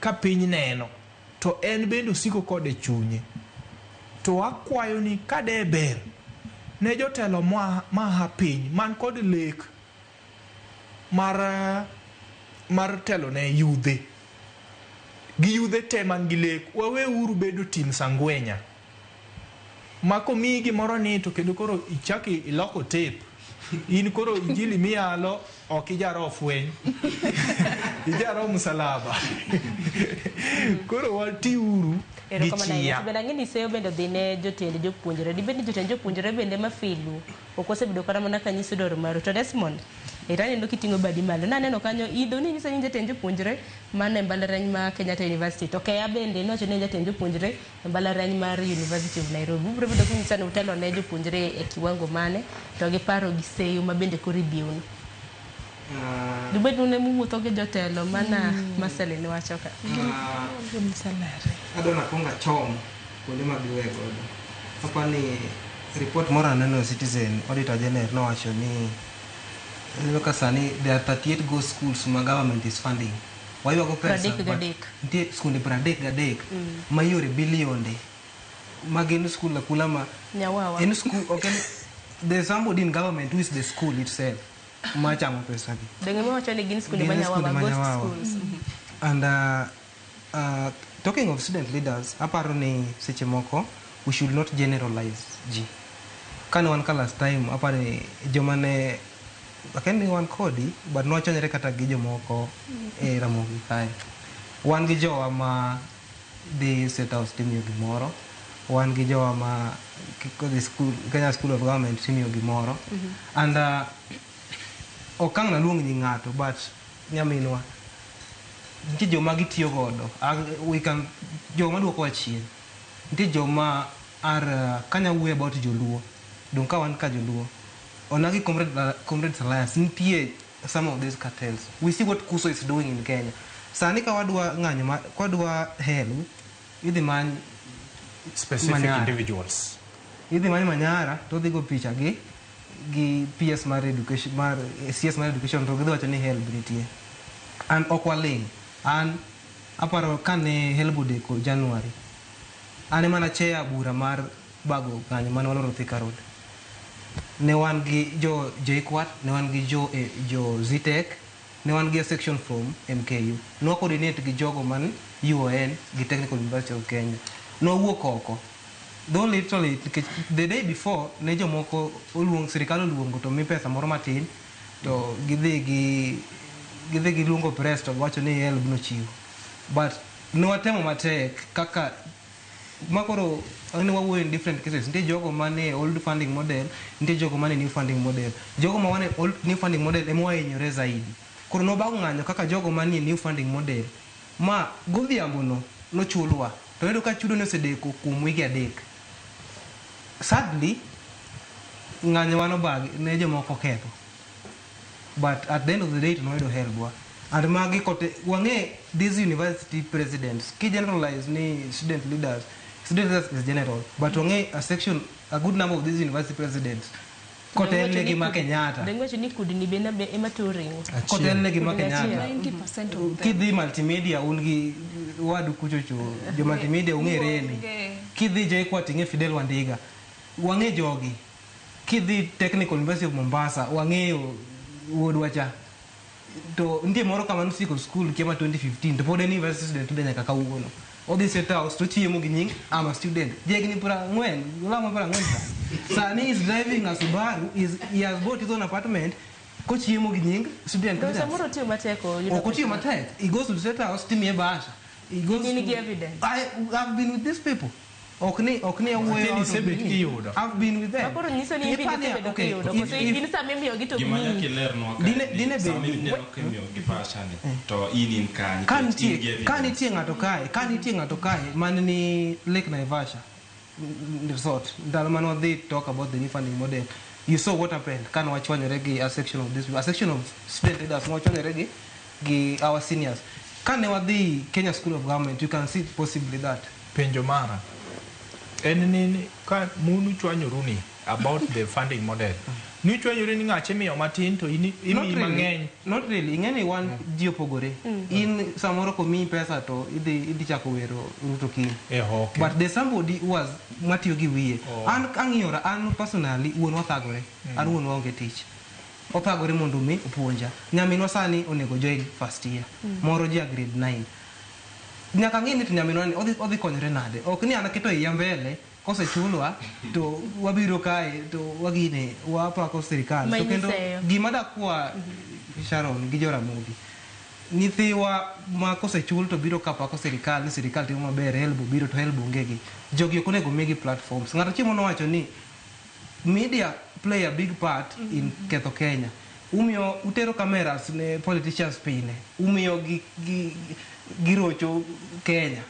ka piny neno to en bende osiko kode chunye. To akwayo ni kade ber ne jotelo maha piny man kod lek mar telo ne yudhe. Gi yudhe te man gi lek, waweuru bedo tim sangwenya. Ma komiyi gimoro ni to kendo koro ichak iloko tape. In koro injili miyalo ok ijaro fweny. Ijaro msalaba. Koro watiuru gi Erokamano ahinya. chia. To bende ang'e ni seyo bende odhi ne jotend jopuonjre. Dibed ni jotend jopuonjre bende mafilu ok osebedo kata mana ka nyiso dwaro maru. To Desmond, ero aneno kiting'o badi malo. Naneno kanyo idho ni nyiso ni in jatend jopuonjre man e mbalariany ma Kenyatta University. To Keya bende nowacho ni en jatend jopuonjre e mbalariany mar University of Nairobi. Ubiro bedo kunyisa ni utelo ne jopuonjre e kiwango mane to gi paro gi seyo ma bende koro ibiewnu. Dibed ni un ema uwuotho gi jotelo mana Marceline wacho ka. Adwa nakwong achom kuonde ma giwe godo. Apani report moro aneno e Citizen, Auditor General nowacho ni ineno ka sani there are 38 ghost schools ma government is funding. Waywago pesa. 33. Nitie skunde 33 ma iore bilionde ma gin skul akula ma Nyawawa. en school ok en there's somebody in government who is the school itself ma chamo pesa gi. Donge mawacho ni gin skunde Gin ma nyawawa, skunde ma ghost nyawawa. schools. And talking of student leaders, aparo ni seche moko we should not generalize ji. Kane wan ka last time, aparo ni joma ne akia ni wan kodi, but nwachwanyore kata gi jomoko e Ramogi kae. Wan gi jowa ma dhi State House timiyo gimoro, wan gi jowa ma dhi school, Kenya School of Government timiyo gimoro. And ok ang' naluong nying ng'ato, but nyaminwa, nitie joma gitiyo godo. We can, joma duokowa chien. Nitie joma are, kanya wuoyo about joluo, dong' ka wan ka joluo, onagi Comrades Alliance, nitie some of these cartels. We see what Kuso is doing in Kenya. Sani ka wadwa ng'anyo, ka wadwa help, idhi many Specific Manyara. individuals. Idhi many Manyara, to odhi go picha gi PS mar education, mar CS mar education, to gidhi wacho ni help nitie. An ok waling'. An aparo kane help odeko January, an ema nacheya bura mar bago ng'anyo mane waloro Thika Road. Ne wan gi jo JKUAT, ne wan gi jo Zetech, ne wan gi a section from MKU. Ne wa coordinate gi jogo man UON gi Technical University of Kenya. Ne wawuok oko. Though literally, nikech the day before, ne jomoko oluong, sirikal oluongo to mi pesa moro matin, to gidhi giluongo press to giwacho ni help nochiwo. But ne watemo matek kaka makoro ne wawuoyo in different cases. Nitie jogo mane old funding model, nitie jogo mane new funding model. Jogo ma wane old new funding model ema wahinyore zaidi. Koro nobago ng'anyo kaka jogo manie new funding model ma godhiambo no nochulwa. To iyudo ka chudo ne osedeko kuom wige 3. Sadly, ng'anyo wa nobagi ne jomoko ketho. But at the end of the day to noyudo help wa. And magi kote wang'e these university presidents ki generalize ni student leaders is general, but wang'e a section, a good number of these university presidents kotelne gi ma Kenyatta. Donge wacho ni kudni bende ema tuo ring'o. Kotelne gi ma Kudni Kenyatta. achiel. 90% of them. Kidhi multimedia un gi wadu kuchocho, jo multimedia ung'ere ni. Kidhi JKUAT ing'e Fidel Wandiga. Wang'e jogi. Kidhi Technical University of Mombasa wang'eyo wuodwa cha. To nitie moro kama nosiko school kia ma 2015 to pod en university student today nyaka kawuono. Odhi State House to chiemo gi nying I'm a student. Jahigni 40, olamo 40 sa. Sani is driving a Subaru, he has bought his own apartment kochiemo gi nying student To leaders. samoro otiyo matek oyudo Ok otiyo pesa. matek. He goes to State House timiye bahasha. He goes In to gi evidence. I've been with these people. Ok ni awuoyo Lakini out of isebet me. kiyudo. I've been with them. Makoro nyiso ni in bende Ipani- isebedo okay, kiyudo. Koso in sama imiyogi to Gima miyi. nyaka ilernwa ka Dine ni sama bed- ineno kimiyogi bahasha ni to in kanye Ka nikech in nitie gi evidence. ka nitie ng'ato kae, ka nitie ng'ato kae man ni Lake Naivasha resort ndalo mane wadhi talk about the new funding model, you saw what happened kane wachwanyore gi a section of this, a section of student leaders nwachwanyore gi our seniors. Kane wadhi Kenya School of Government, you can see possibly that. Penjo mara en ni ka munu chwanyoru ni about the funding model, nuchwanyori ni ng'ache imiyo matin to in Not imiyi really. mang'eny. Not really. Ing'eni wan ji opogore. In samoro komiyi pesa to idhi chako wero Ruto kiny. Okay. But there's somebody who has matiyo gi wiye. Oh. An ang'iyora, an personally wuonwa thagore. An wuonwa onge tich. Opagore mondo mi opuonja. Nyaminwa sani onego join first year. Moro ja grade 9. Nyaka ng'i ni to nyaminwa ni odhi konyore nade. Ok ni an aketo iya mbele kosechulwa to wabiro kae to wagine wapako sirikal. To kendo gima dakwa Sharon gi Joramogi, nyithiwa ma kosechul to biro ka pako sirikal ni sirikal timo maber, HELB biro to HELB onge gi. Jogi ok onego migi platforms. Ng'ato chiemo nowacho ni media play a big part in ketho Kenya. Umiyo utero cameras ne politicians pile. Umiyo gi girocho Kenya.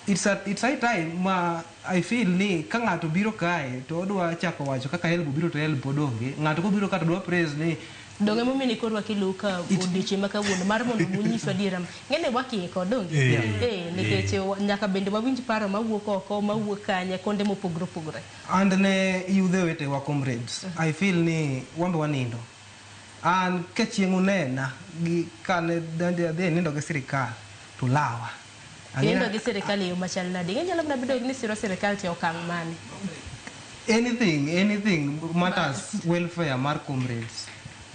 It's high time ma I feel ni ka ng'ato biro kae to odwa chako wacho kaka HELB biro to HELB pod onge. Ng'ato kobiro ka to dwa praise ni donge momiyo ni koro wakelo ka odiochieng' ma kawuono mar mondo unyiswa adiera. Ng'ene wakiiko donge? Nikech nyaka bende wawinj paro mawuok oko, mawuok kanye, konde mopogore opogore. And ne yudhe wetewa comrades, I feel ni wambe wanindo. An ka chieng' unena gi kane adhi nindo gi sirikal to lawa. Nindo gi sirikal e yo machal nade? Inyalo mana bedo ni siro sirikal to okang' mane? Anything matters welfare mar comrades.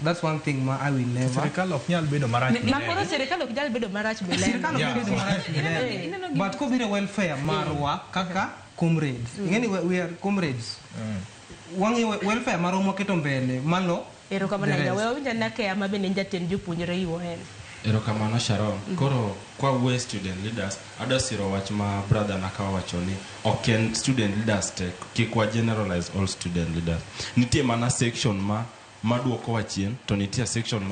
That's one thing ma I will never. Sirikal ok nyal bedo marach. Ma koro sirikal ok nyal bedo marach bilendo. Sirikal ok bedo marach bilendo. But kobiro welfare marwa kaka comrades. Ing'eni we are comrades. Wang'iyo welfare marwa mwaketo mbele malo. Erokamano ahinya. We wawinj ane Keya ma bende en jatend jopuonjre UoN. Erokamano Sharon. Koro kwa wuoye student leaders, adwa siro wach ma brother na ka wacho ni ok en student leaders te, kik wa generalize all student leaders. Nitie mana section ma maduokowa chien to nitie section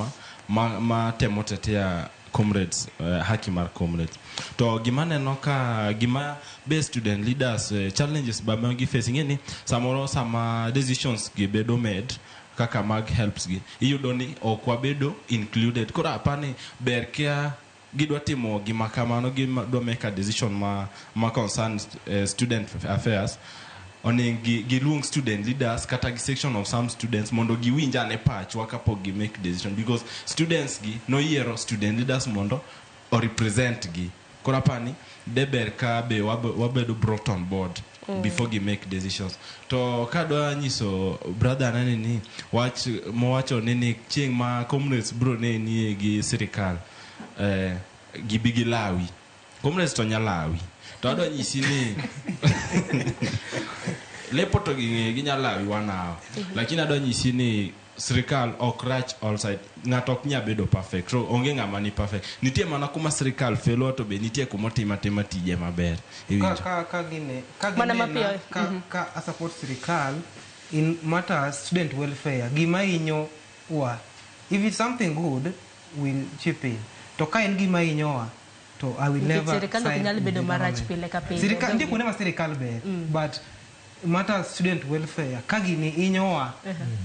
ma temo tetea comrades, haki mar comrades. To gima neno ka gima be student leaders challenges ba ma gi facing ni samoro sama decisions gi bedo made kaka mag helps gi iyudo ni ok wabedo included. Koro apani ber kia gidwa timo gima kamano, gidwa make a decision ma concern student affairs, onego giluong student leaders kata gi section of some students mondo giwinj ane pachwa kapok gi make decision, because students gi noyiero student leaders mondo o represent gi. Koro apani de ber ka be wabedo brought on board before gi make decisions. To kadwa nyiso brother nani ni wach mowacho ni chieng' ma comrades bro ne nie gi sirikal gibi gilawi. Comrades to nyalawi. To adwa nyisi ni lepo to ginyalawi wanao. Lakini adwa nyisi ni sirikal ok rach all side. Ng'ato ok nyal bedo perfect. So onge ng'ama ni perfect. Nitie mana kuma sirikal felo to be nitie kuma otimo atima tije maber. Ka gine ka support sirikal in matters student welfare, gima hinyo wa. If it's something good, we'll chip in. To ka en gima hinyowa, to I will never. Sirikal ok nyal bedo marach pile ka pile. Sirikal nitie kuonde ma sirikal ber, but matters student welfare, ka gini hinyowa,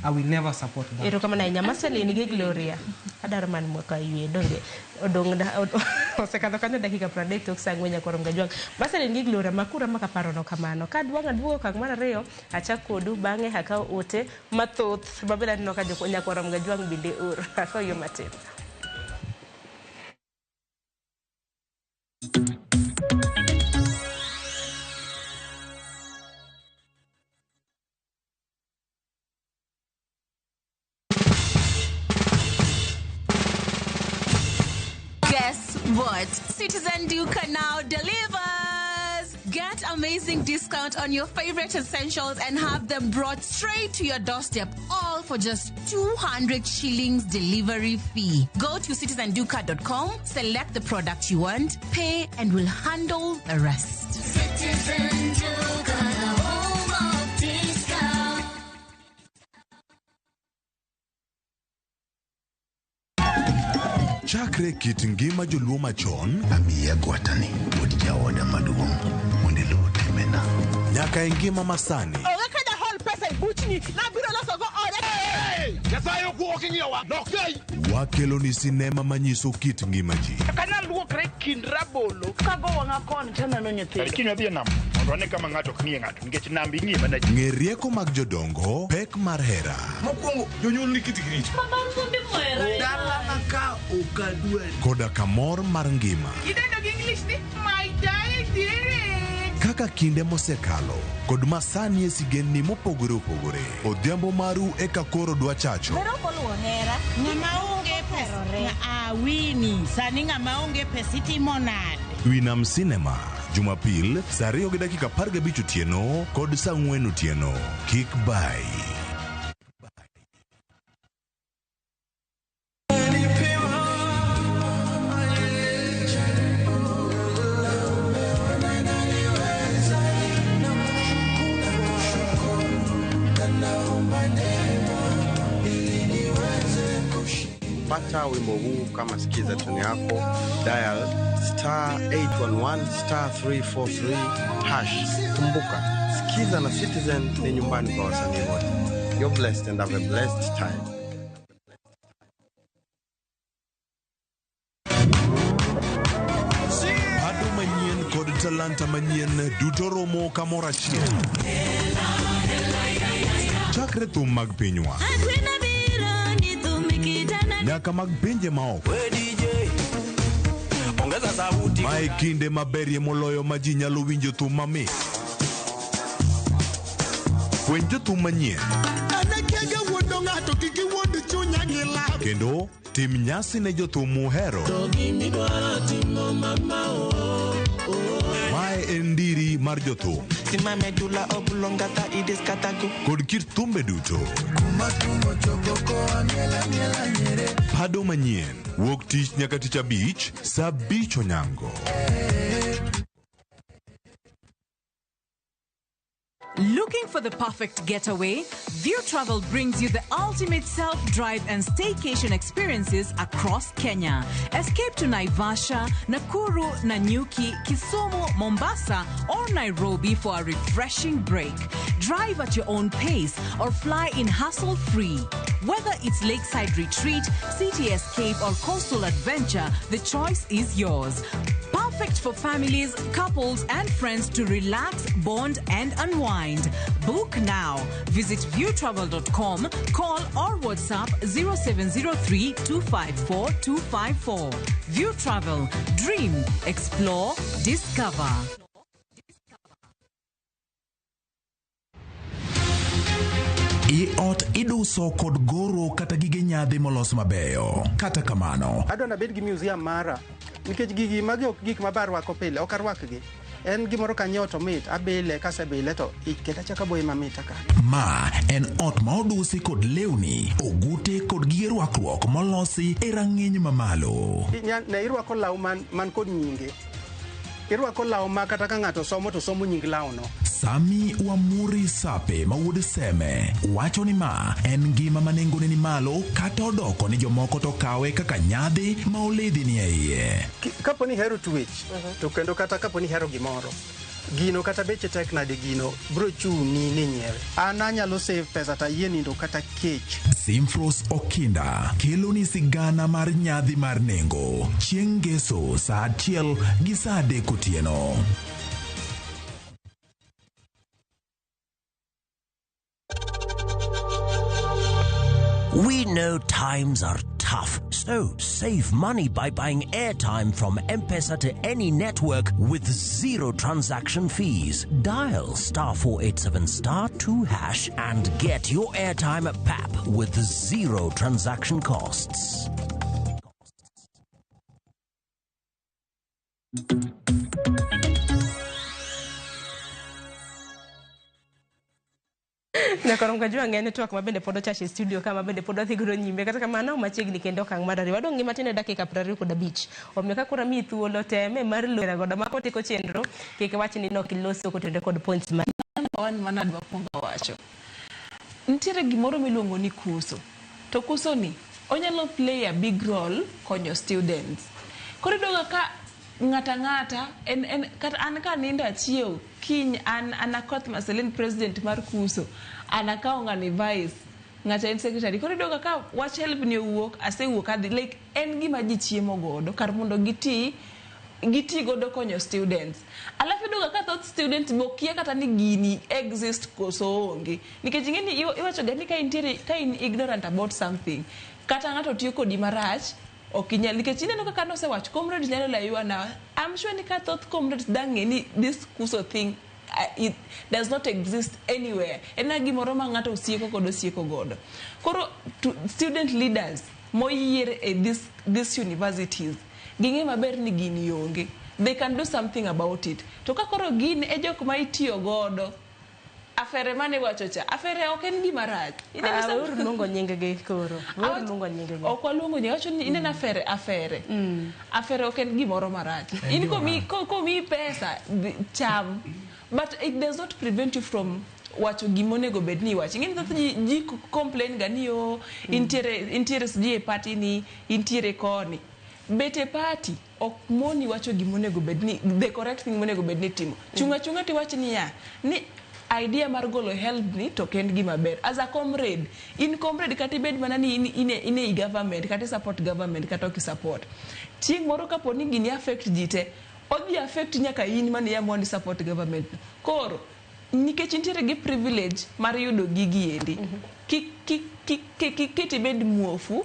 I will never support that. Erokamano ahinya. Marceline gi Gloria, adwaro mana mwaka yie donge odong' osekadho kanyo dakika 30 tok saa 4 nyaka orom gajwang'. Marceline gi Gloria, makura maka parono kamano. Ka dwang' aduogo okang' mar ariyo, achak kodu bang'e akaw ote mathoth mabende aneno ka nyaka orom gajwang' bende oro. Akaw yo matin. Guess what? Citizen Duka now delivers! Get amazing discount on your favorite essentials and have them brought straight to your doorstep, all for just 200 shillings delivery fee. Go to citizenduka.com, select the product you want, pay, and we'll handle the rest. Citizen Duka, the home of discount. Chakre kit ngima joluo machon, amiya gwatani wuod jaoda maduong' mondo iluw timena, nyaka e ngima masani. Onge ka jahol pesa e buchni, nabiro losogo ode. Nyasaye ok wuok ing'iyowa, nokei. Wakelo ni sinema manyiso kit ngima ji. Ok anyal luokre kind rabolo kago wang'a koni taneno nyithindo. Kiny wadhi e nam mondo wane kama ng'ato ok ng'iye ng'ato nikech nam ing'iye mana ji. Ng'e rieko mag jodongo, pek mar hera. Mokwongo jonyuol ni kitgi richo. Dalana ka ok adwari. Koda kamor mar ngima. Idendo gi English ni my daddy. Kaka kinde mosekalo kod masani e sigendni mopogore opogore. Odhiambo maru eka koro dwa chacho. Bero ok oluwo hera. Ng'ama onge pesa. Awini, sani ng'ama onge pesa itimo nade? Winam Cinema, Jumapil, saa 2:15 otieno kod saa 4 otieno. Kik bai. Pata wimbo huu kama sikiza tune yako, dial star 811 star 343 hash. Kumbuka, Sikiza na Citizen ni nyumbani kwa wasanii wote. You're blessed and have a blessed time. Pado manyien kod talanta manyien duto romo kamoro achiel. Chakre thum mag pinywa nyaka mag pinje maoko. Mae kinde maberie moloyo ma ji nyalo winjo thum mamit. Fweny jothum manyien kendo tim nyasi ne jothum muhero. Mae en ndiri mar jothum kod kit thumbe duto. Pado manyien wuok tich nyaka tich abich saa 5 onyango. Looking for the perfect getaway? View Travel brings you the ultimate self-drive and staycation experiences across Kenya. Escape to Naivasha, Nakuru, Nanyuki, Kisumu, Mombasa, or Nairobi for a refreshing break. Drive at your own pace or fly in hassle-free. Whether it's lakeside retreat, city escape, or coastal adventure, the choice is yours. Perfect for families, couples, and friends to relax, bond, and unwind. Book now. Visit viewtravel.com, call or WhatsApp 0703 254 254. View Travel. Dream, explore, discover. I ot iduso kod goro kata gige nyadhi molos mabeyo. Kata kamano, Adwa nabed gi museum mara nikech gigi magi ok gik ma bar rwako pile, ok arwakgi. En gimoro kanyiewo to mit, abile, kasebile to kendo achako aboye mamit ka. Ma en ot ma odusi kod lewni, ogute kod gige rwakruok molosi e rang'iny mamalo. Ne irwako law man kod nyinge. Irwako law ma kata ka ng'ato somo to somo nying lawno. Sami Wamuri Sape ma wuod Seme wacho ni ma en ngima ma nengone ni malo kata odoko ni jomoko to kawe kaka nyadhi ma oledhi ni e iye. Kapo ni ihero twech to kendo kata kapo ni ihero gimoro, gino kata beche tek nade gino bro chuni ni nyiewe. An anyalo save pesa to ayie nindo kata kech. Simfros Okinda kelo ni sigana mar nyadhi mar nengo chieng' ngeso saa 1 gi saa 3 otieno. We know times are tough, so save money by buying airtime from M-Pesa to any network with zero transaction fees. Dial star 487 star 2 hash and get your airtime at PAP with zero transaction costs. Nyakoro mkajua ng'ene twak mabende pod ochache e studio kama bende pod wadhi godo nyime kata kamano machiegni kendo okang' mar ariyo wadong' gi matin e dakika 25 omiyo ka koro amiyi thuolo teme mar lero godo ma kotieko chenro kik iwach ni nok iloso kotenore kod points ma wan mana adwa kuongo wacho. Nitiere gimoro miluongo ni kuso. To kuso ni onyalo play a big role konyo students. Koro iyudo ka ng'ata ng'ata en kata an ka nindo achiew kiny an Akoth Marceline president mar kuso an akawo ng'ani vice ng'ata en secretary. Koro iyudo ka wach help ni owuok asewuok adhi like en gima ji chiemo godo kar mondo giti godo konyo students. Alafu iyudo ka thoth students bokia kata ni gini exist koso onge. Nikech ing'e ni iwacho ga ni ka intiere ka in ignorant about something kata ng'ato tiyo kodi marach ok inyal nikech ineno kaka nosewach comrades nyalo laywa na I'm sure ni ka thoth comrades dang' ng'e ni this kuso thing It does not exist anywhere. En na gimoro ma ng'ato osieko kod osieko godo. Koro to student leaders moyier e this universities, ging'e maber ni gini onge. They can do something about it. To ka koro gin e jok ma itiyo godo, afere mane wacho cha, afere ok en gima rach. Ineno. Ah, weuru luongo nying-gi koro. Weuru luongo nying-gi. Ok waluongo nying, wacho ni ineno afere, afere. Afere ok en gimoro marach. En In gima komiyi pesa, cham. But it does not prevent you from wacho gimonego bed ni iwacho. Ing'eni thoth ji complain ga ni o intiere sijui e party ni, intiere koni. Bet e party ok moni wacho gimonego bed ni the correct thing monego bed ni timo. Chunga chunga tiwach niya, ni idea mar golo HELB ni to ok en gima ber. As a comrade, in comrade kata ibed mana ni in e government, kata i support government, kata ok i support. Chieng' moro kapo ni gini affect ji te, odhi affect nyaka in mane iamua ni support government. Koro, nikech intiere gi privilege mar yudo gigi endi, kik ket ibed muofu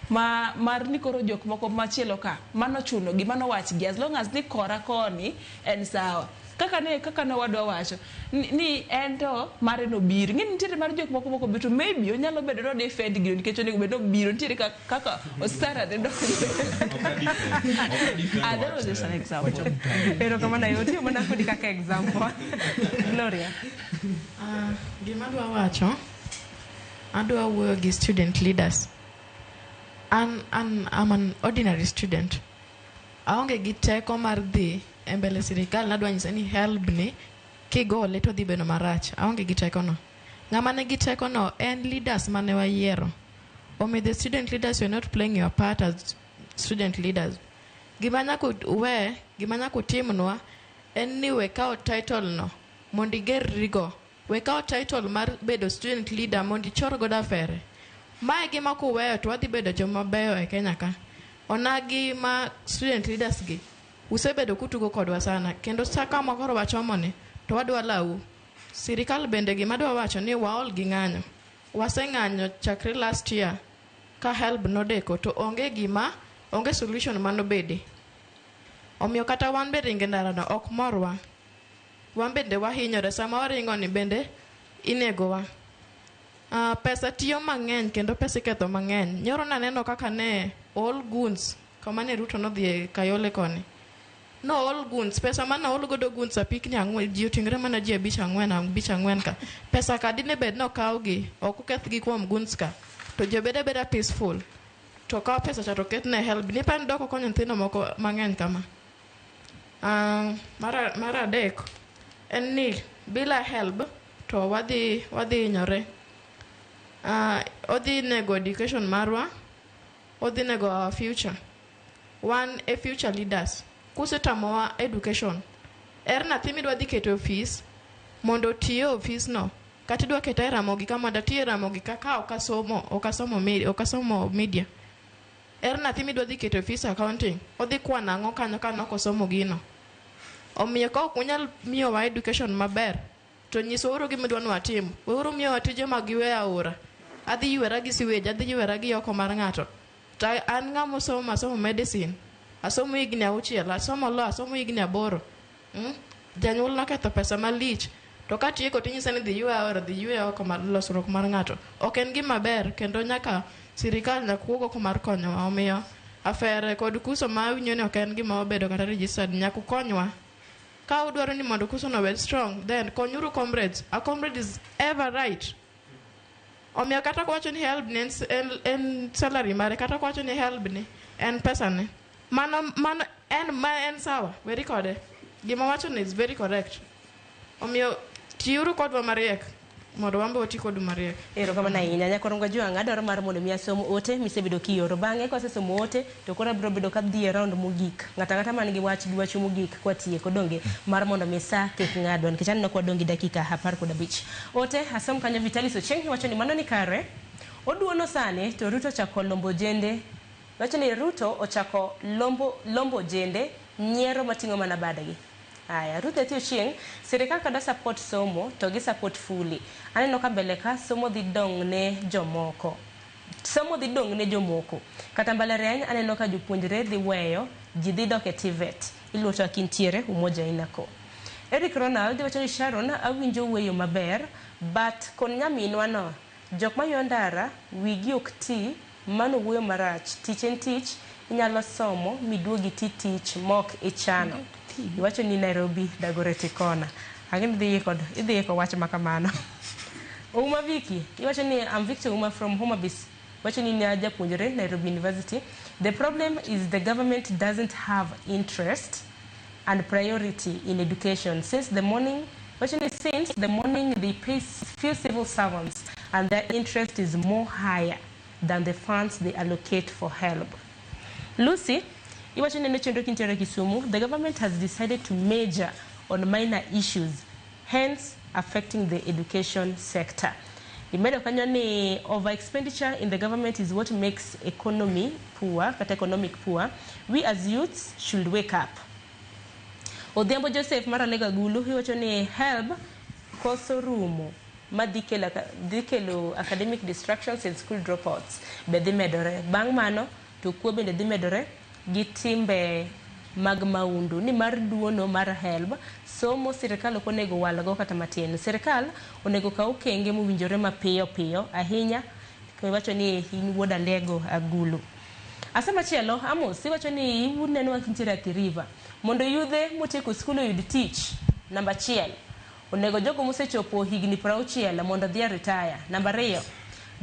ma mar ni koro jok moko machielo ka mano chuno gi mano wach gi as long as ni kora koni en sawa. Kaka ne wadwa wacho ni en to mare nobiro. Ing'e ni nitiere mar jok moko mok obiro to maybe onyalo bedo ni defend gino nikech onego bed ni obiro nitiere kaka Osara ne donjo. Ah, that was just an example. Erokamano ahinya. Otiyo mana kodi kaka example. Gloria. Ah, gima adwa wacho, adwa wuoyo gi student leaders. An I'm an ordinary student. Aonge gi teko mar dhi e mbele sirikal nadwa nyise ni HELB ni kigole to dhi bedo marach. Aonge gi teko no. Ng'ama nigi teko no en leaders mane wayiero. Omiyo the student leaders, you are not playing your part as student leaders. Gima nyaka uwe, gima nyaka utimnwa en ni we kawo title no mondo igerrigo. We kawo title mar bedo student leader mondo ichor godo afere. Mae gima kuweyo to wadhi bedo joma beyo e Kenya ka. Onagi ma student leaders gi usebedo kutugo kodwa sana kendo sa kama koro wachomo ni to wadwa lau. Sirikal bende gima adwa wacho ni waol gi ng'anyo. Waseng'anyo chakre last year ka HELB nodeko to onge gima onge solution manobede. Omiyo kata wan be ringo e ndara no ok morwa. Wan bende wahinyore sama waringo ni bende inegowa. Pesa tiyo mang'eny kendo pesa iketho mang'eny. Nyoro naneno kaka ne ool goons kama ne Ruto nodhi Kayole koni. No ool goons, pesa mane ool godo goons apikni ang'wen, ji oting're mana ji abich ang'wen abich ang'wen ka. Pesa ka dine bed ni okawgi, ok okethgi kuom goons ka, to ji obed abeda peaceful. To okaw pesa cha to ket ne HELB. Nipa ni dok okonyo nyithindo moko mang'eny kama. Mar adek en ni bila HELB to wadhi hinyore. Odhi nego education marwa, odhi nego our future. Wan e future leaders. Kusetamowa education, er nyathi midwa dhi keto e ofis mondo oti e ofis no kata idwa keta e Ramogi ka mondo ati e Ramogi ka ka ok asomo ok asomo media. Er nyathi midwa dhi keto e ofis accounting, odhi kwano ang'o kanyo ka nok osomo gino. Omiyo ka ok unyal miyowa education maber, to nyiswauru gima idwa ni watim. Weuru miyowa tije mag yweyo aora. Adhi ywera gi sewage, adhi ywera gi oko mar ng'ato. To an ng'ama osomo, asomo medicine, asomo higni 6, asomo law, asomo higni 8. Janyuol noketho pesa malich. To katieko tinyisa ni dhi ywe aora, dhi ywe oko mar losruok mar ng'ato. Ok en gima ber kendo nyaka sirikal nyaka wuog oko mar konyowa. Omiyo afere kod kuso ma awinjo ni ok en gima obedo kata registered nyaka ukonywa. Ka udwaro ni mondo kuso no obed strong, then konyuru comrades. A comrade is ever right. Omiyo kata kwacho ni HELB ni en salary mare, kata kwacho ni HELB ni en pesa ne. Mano en ma en sawa, weri kode. Gima wacho ni is very correct. Omiyo tiuru kodwa mariek mondo wan be wati kodu mariek. Erokamano ahinya. Nyakorongo Jwang', adwaro mar mondo mi asom ote misebedo kioro. Bang'e kawasesomo ote, to koro abiro bedo kadhi e round mogik. Ng'ato ang'ata man gi wach gi wachu mogik kwatieko donge mar mondo mi sa kik ng'adwa nikech aneno ka wadong' gi dakika 15. Ote asom kanyo Vitalis Ochieng' wacho ni mano ni kare. Oduono sani to Ruto ochako lombo ojende. Wacho ni Ruto ochako lombo ojende nyiero mating'o mana badgi. Aya, Ruth Nyathi Ochieng', sirikal kada support somo to gi support fully. Aneno ka mbele ka somo dhi dong' ne jomoko. Somo dhi dong' ne jomoko. Kata mbalariany aneno ka jopuonjre dhi weyo, ji dhi dok e TVET. Iluwo to akintiere Umoja Inako. Eric Ronald iwacho ni Sharon awinjo wuoyo maber but kon nyaminwa no jok maywa ndara wigi ok ti mano wuoyo marach tich en tich inyalo somo miduogi ti tich mok ichano. Iwacho ni Nairobi Dagoretti Corner. Ang'e ni idhi iko wach ma kamano. Uma Viki, iwacho ni I'm Victor Uma from Homa Bay. Wacho ni ne japuonjre Nairobi University. The problem is the government doesn't have interest and priority in education. Since the morning, wacho ni since the morning they pay few civil servants and their interest is more higher than the funds they allocate for help. Lucy, iwacho ni chenro kintiere Kisumu, the government has decided to major on minor issues, hence affecting the education sector. Imedo kanyo ni over expenditure in the government is what makes economy poor, kata economic poor. We as youths should wake up. Odhiambo Joseph Maralega Gulu, iwacho ni HELB koso rumo ma dhi kelo academic distractions and school dropouts be dhi medore. Bang' mano to kuo bende dhi medore gi timbe mag maundu ni mar duono mar HELB somo sirikal ok onego walgo kata matin. Sirikal onego kaw okenge mowinjore mapiyo piyo ahinya. Iwacho ni in wuod Alego Agulu. Asa machielo Amos iwacho ni uneno kintiere Athi River mondo yudhe motieko skul oyud tich. Namba 1, onego jogo mosechopo higni 60 mondo odhi e retire. Namba 2,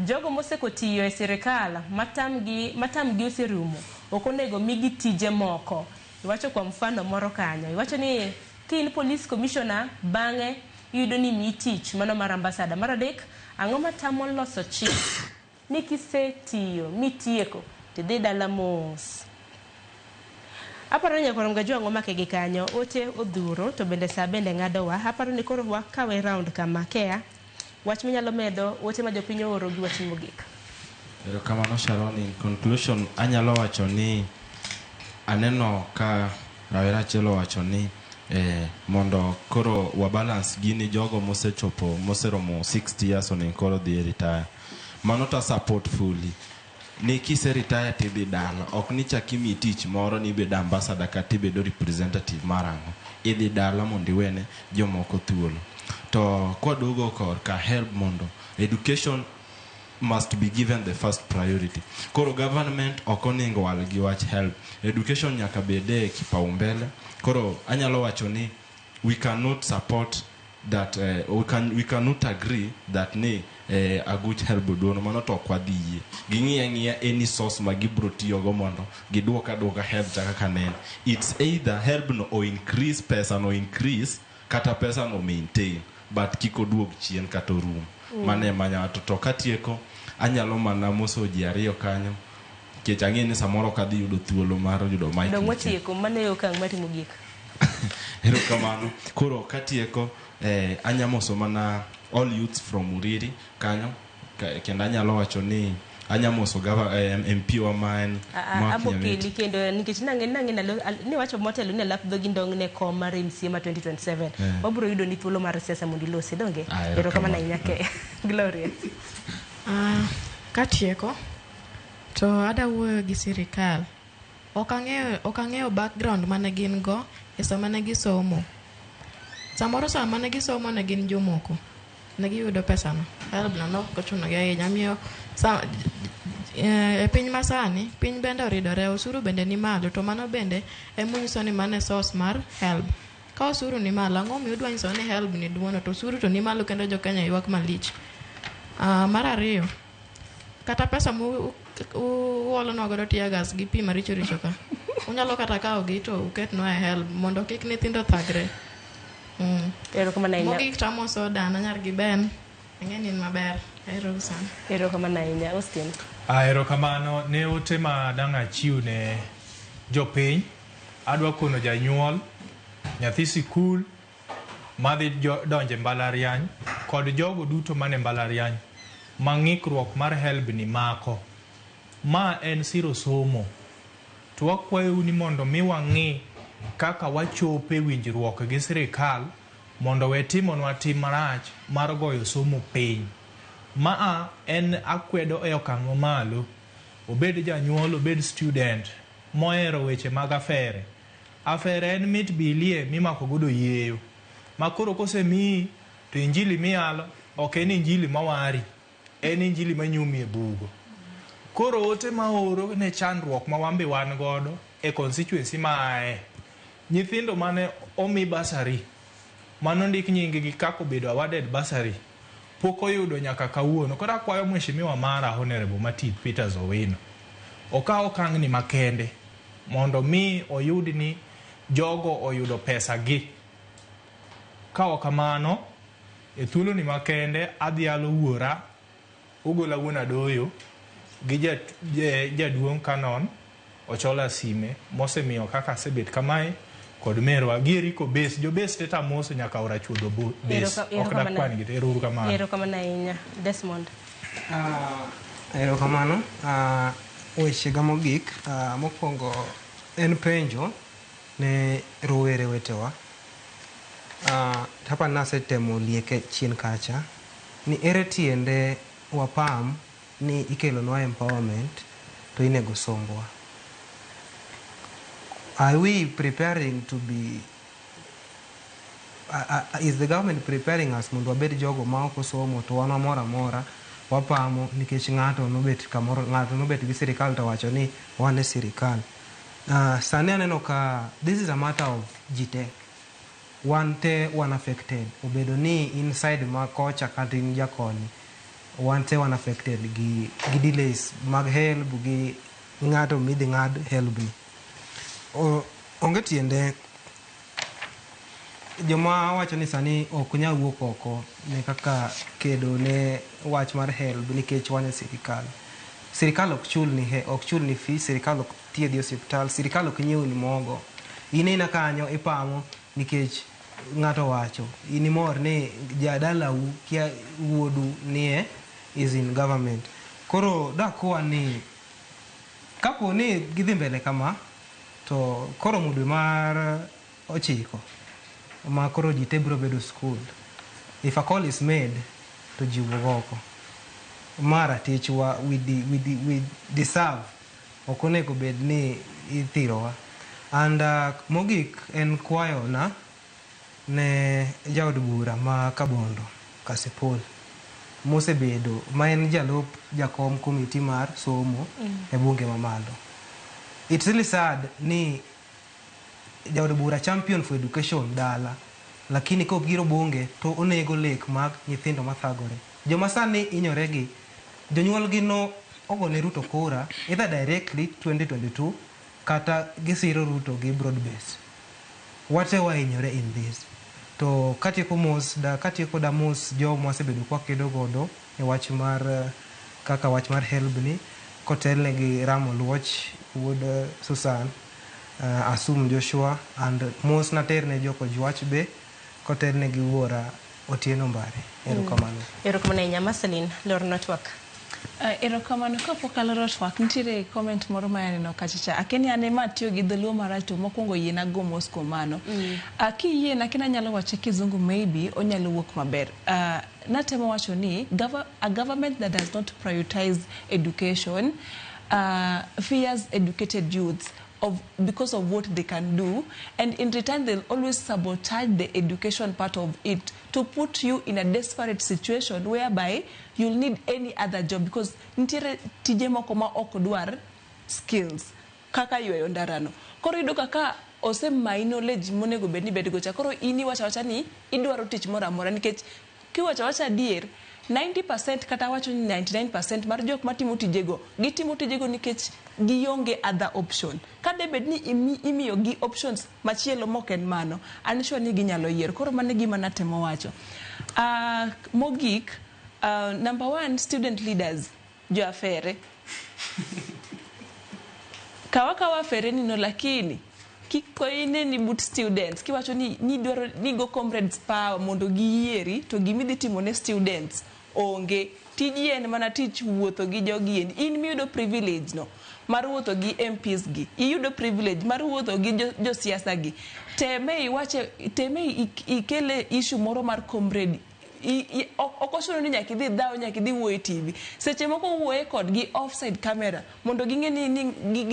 jogo moseko tiyo e sirikal matamgi oserumo ok onego migi tije moko. Iwacho kwa mfano moro kanyo. Iwacho ni ka in police commissioner bang'e iyudo ni miyi tich mano mar ambassador. Mar 3, ang'o matamo loso chik ni kisetiyo mitieko tidhi dala mos. Aparo ni nyakwar Mgajwang' omake gi kanyo ote odhuro to bende saa bende ng'adowa. Aparo ni koro wakawe round kama kea wach minyalo medo ote ma jopiny ooro gi wach mogik. Erokamano Sharon. In conclusion anyalo wacho ni aneno ka rawera achiel owacho ni mondo koro wa balance gini jogo mosechopo moseromo 60 years onego koro dhi e retire. Mano ta support fully. Ni kise retire tidhi dala, ok ni chak imiyi tich moro ni ibedo ambassador kata ibedo representative mar ang'o. Idhi dala mondo iwene jomoko thuolo. To kwaduogo korka HELB mondo education must be given the first priority. Koro government ok onego wal gi wach HELB. Education nyaka bede kipaumbele. Koro anyalo wacho ni we cannot support that we cannot agree that ni aguch HELB duono mano to ok wadhi yie. Ging'iyo ang'iya any source ma gibro tiyogo mondo giduok aduoka HELB cha kaka nene. It's either HELB no o increase, pesa no increase, kata pesa no maintain, but kik oduog chien kata orum. Mano ema nyato. To katieko anyalo mana moso ji ariyo kanyo nikech ang'e ni samoro ok adhi yudo thuolo mar yudo mic. Dong' watieko mano e okang' mari mogik. Erokamano. Koro katieko anyamoso mana all youths from Uriri kanyo kendo anyalo wacho ni anyamoso MP wa ma en Mark Abokeli kendo nikech nang'e ni wacho motelo ni alap dhogi ndong' ne kom mar MCA ma 2027. Wabiro yudo ni thuolo mar siasa mondo ilosi donge. Erokamano ahinya ke. Gloria. Katieko to ada wuoyo gi sirikal. Ok ang'eyo background mane gin go e sama ne gisomo. Samoro sama ne gisomo ne gin jomoko. Ne giyudo pesano. HELB no nok ochunogi ahinya. Miyo e piny masani, piny bende oridore, osuru bende ni malo, to mano bende emonyiso ni mano e source mar HELB. Ka osuru ni malo, ang'o miyo udwa nyiso ni HELB ni duono to osuru to ni malo kendo jo Kenya ywak malich. Mar ariyo, kata pesa muolonwa godo tear gas gi pi maricho richo ka, unyalo kata kawogi to uketnwa e HELB mondo kik nyithindo thagre. Erokamano ahinya. Mogik to amoso dana nyar gi Ben. Ang'e ni in maber. Ahero sana. Erokamano ahinya. Austin. Erokamano ne ote ma dang' achiw ne jopiny. Adwa kono janyuol, nyathi sikul madhi donje mbalariany kod jogo duto mane mbalariany ma ng'ikruok mar HELB ni mako. Ma en siro somo. To wakwayou ni mondo mi wang'i kaka wachope winjruok gi sirikal mondo we timonwa tim marach mar goyo somo piny. Maa en akwedo e okang' mamalo. Obed janyuol, obed student mohero weche mag afere. Afere en mit bilie mimako godo yieyo. Ma koro kosemiyi to injili miyalo ok en injili mawari, en injili manyumi e bugo. Koro ote maoro ne chandruok ma wan be wan godo e constituency ma ae. Nyithindo mane omi bursary, manondik nying gi kaka obedo awarded bursary, pok oyudo nyaka kawuono. Koro akwayo mheshimiwa mara Honorable Matip Peters Owino okaw okang' ni makende mondo mi oyud ni jogo oyudo pesa gi. Ka ok kamano, e thuolo ni makende adhialo wuora Ogola wuon Adoyo gi jaduong' Canon Ochola Sime mosemiyo kaka asebet kamae kod merwa gi Eriko Base. Jo Base te tamoso nyaka Aora Chuodho Base. Ok dakwan gi te. Ero uru kamano. Erokamano ahinya. Desmond. Erokamano. Wechega mogik, mokwongo en penjo ne rowere wetewa. Hapa nasetemo lieke chien kacha ni ere tiende wapam ni ikelonwa empowerment to inego sombwa. Are we preparing to be is the government preparing us mondo wabed jogo ma ok osomo to wan wamoro amora wapamo nikech ng'ato nobet kamoro, ng'ato nobet gi sirikal to wacho ni wan e sirikal. Sani aneno ka this is a matter of ji te, wan te wan affected, obedo ni inside ma kocha kata in jakoni, wan te wan affected gi delays mag HELB gi ng'ato midhi ng'ad HELB ni. Onge tiende joma wacho ni sani ok nyal wuok oko ne kaka kedo ne wach mar HELB nikech wan e sirikal. Sirikal ok chul ni he, ok chul ni fee, sirikal ok thiedhi e osiptal, sirikal ok nyiewni mogo. In aina kanyo ipamo nikech ng'ato wacho. In imor ni jadalau kia wuodu nie is in government. Koro dakwa ni kapo ni gidhi mbele kama to koromo dwe mar 9 ma koro ji te biro bedo school. If a call is made to ji wuog oko. Ma ratichwa, we deserve. Ok onego bed ni ithirowa. And mogik en kwayo na ne jaod bura ma Kabondo Kasipul mosebedo ma en jalup jakom komiti mar somo e bunge mamalo. It's really sad ni jaod bura champion for education dala, lakini kobiro bunge to onego lek mag nyithindo mathagore. Joma sani hinyore gi jonyuol gi no ogone Ruto kura either directly 2022 kata gisiro Ruto gi broad base. Wate wahinyore in this. To katieko mos da katieko da mos joma wasebedo kwakedo godo e wach mar kaka wach mar HELB ni kotelne gi Ramo Luoch wuod Susan, Asum Joshua and mos naterne jo Kojwach be kotelne gi wuora Otieno Mbare. Erokamano. Erokamano ahinya. Marceline, lorna twak. Erokamano. Kapok aloro twak, nitiere comment moro ma aneno kacha cha. Akia ni an ema atiyo gi dholuo marach to mokwongo yiena go mos kuom mano. Kiyiena kendo anyalo wache kizungu, maybe onyalo wuok maber. Natemo wacho ni a government that does not prioritize education fears educated youths of because of what they can do, and in return they'll always sabotage the education part of it to put you in a desperate situation whereby you'll need any other job, because nitiere tije moko ma ok dwar skills kaka yweyo ndarano. Koro iyudo kaka osemayi knowledge monego bed ni bedgo cha, koro in iwacho awacha ni idwaro tich moro amora, nikech kiwacho awacha adier, 90% kata wacho ni 99% mar jok matimo tijego gitimo tijego nikech gionge other option. Ka de bed ni imiyo gi options machielo mok en mano, an sure ni ginyalo yiero. Koro mano e gima natemo wacho. Mogik, number one, student leaders, jo afere kawa kawa afere nino, lakini kik ineni but students kiwacho ni nidwaro ni go comrades power mondo giyieri, to gimidhi timo ne students onge. Tiji en mana tich wuotho gi jogi endi. In miyudo privilege no mar wuotho gi MPs gi, iyudo privilege mar wuotho gi josiasa gi, teme iwache, teme ikele issue moro mar comrade. Ok ochuno ni nyaka idhi dhaw, nyaka idhi wuoyo e TV. Seche moko wuoye kodgi offside camera mondo ging'e ni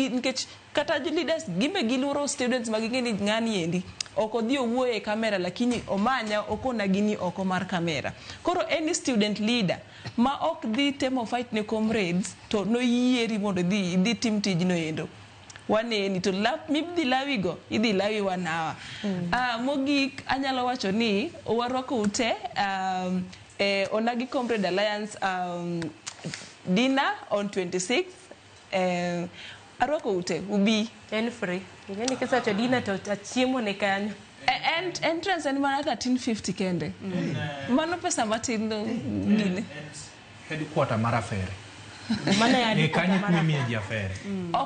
nikech kata leaders gimbe giluoro students ma ging'e ni ng'ani endi Ok odhi owuoyo e kamera, lakini omanya okona gini oko mar kamera. Koro any student leader ma ok dhi temo fight ne comrades to noyieri mondo idhi tim tijno endo. Waneni to lap midhi lawigo idhi lawi 1 hour. Mogik anyalo wacho ni warwako ute Onagi Comrade Alliance dinner on 26th. Arwako ute ubi. En free. Ing'eni kisewacho dinner to achiemo ne kanyo. Entrance en mana 1350 kende. Mano pesa matin gine. Headquarter mar Afere. Mano e kanye kuma imiye ji Afere.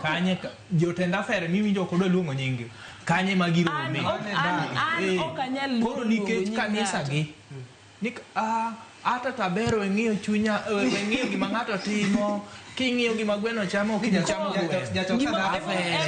Kanye jotend Afere miwinjo ok odwa luongo nying. Kanye ma girome. An ok anyal Koro nikech kanisa gi. Nik ata tabero weng'iyo chunya, weng'iyo gima ng'ato timo, king'iyo gima gweno chamo, ok inyal chamo gweno.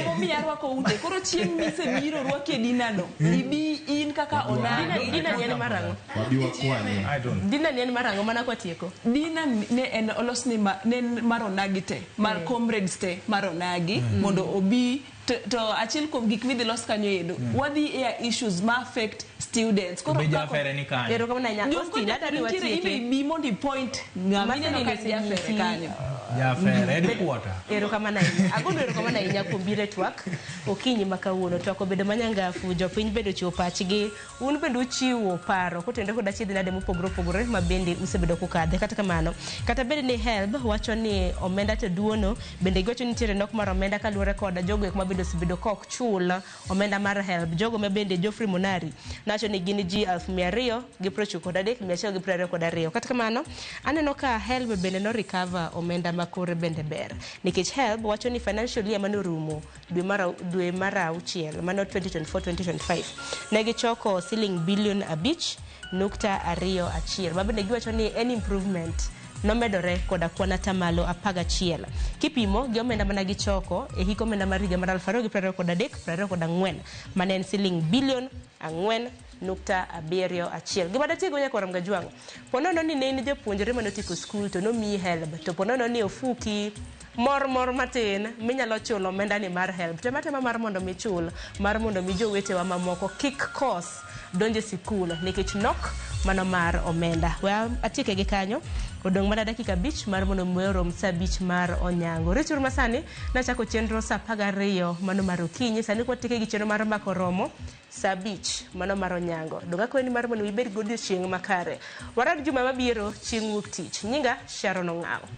Emomiyo arwako ute. Koro chieng' misebiro rwaki e dinano, ibi in kaka Onagi. Dina ni en mar ang'o? Wabi wakwanye. Dina ni en mar ang'o mana kwatieko? Dina ne en olos ni ne en mar Onagi te, mar comrades te mar Onagi, mondo obi to achiel kuom gik midhi los kanyo endo. Wadhi air issues ma affect students. Koro be Afere ni kanyo. Erokamano ahinya. Austin, adwa ni watieke. Ibe bi mondo i point ng'ama ineno ka Jafere kanyo. Jafere headquarter. Erokamano ahinya. Agono erokamano ahinya kuom biro e twak okinyi ma kawuono. Twak obedo manyangafu, jopiny bende ochiwo pachgi, un bende uchiwo paro kotenore kod achiedh nade mopogore opogore ma bende usebedo kukadhe. Kata kamano, kata bed ni HELB wacho ni omenda to duono, bende giwacho ni nitiere nok mar omenda kaluwore kod jogo eko ma bende osebedo ka ok chul omenda mar HELB. Jogo ma bende Geoffrey Monari nawacho ni gin ji 293,122. Kata kamano, aneno ka HELB bende no recover omenda ma kore bende ber. Nikech HELB wacho ni financial year mane orumo dwe mar auchiel mano 2024-2025 ne gichoko siling bilion 5.21 ma bende giwacho ni en improvement nomedore koda kwan atamalo 11 kipimo gi omenda mana gichoko e hik omenda mar higa mar 2023-2024 mane en siling bilion 4.71. Gima datiego nyakwar Mgajwang', ponono ni ne in japuonjre mane otieko skul to nomiyi HELB, to ponono ni ofuki mor matin minyalo chulo omenda ni mar HELB. Tem atema mar mondo mi chul, mar mondo mi jowetewa mamoko kik kos donjo e sikul nikech nok mano mar omenda. We atieke gi kanyo, odong' mana dakika 5 mar mondo mi orom saa 5 mar onyango. Rituru masani, nachako chenro saa 12 mano mar okinyi, sani kwatieke gi chenro mar mako romo saa 5 mano mar onyango. Dong' akwayi ni mar mondo ibed gi odiochieng' makare. Warad juma mabiro chieng' wuok tich. Nyinga Sharon Ong'awo.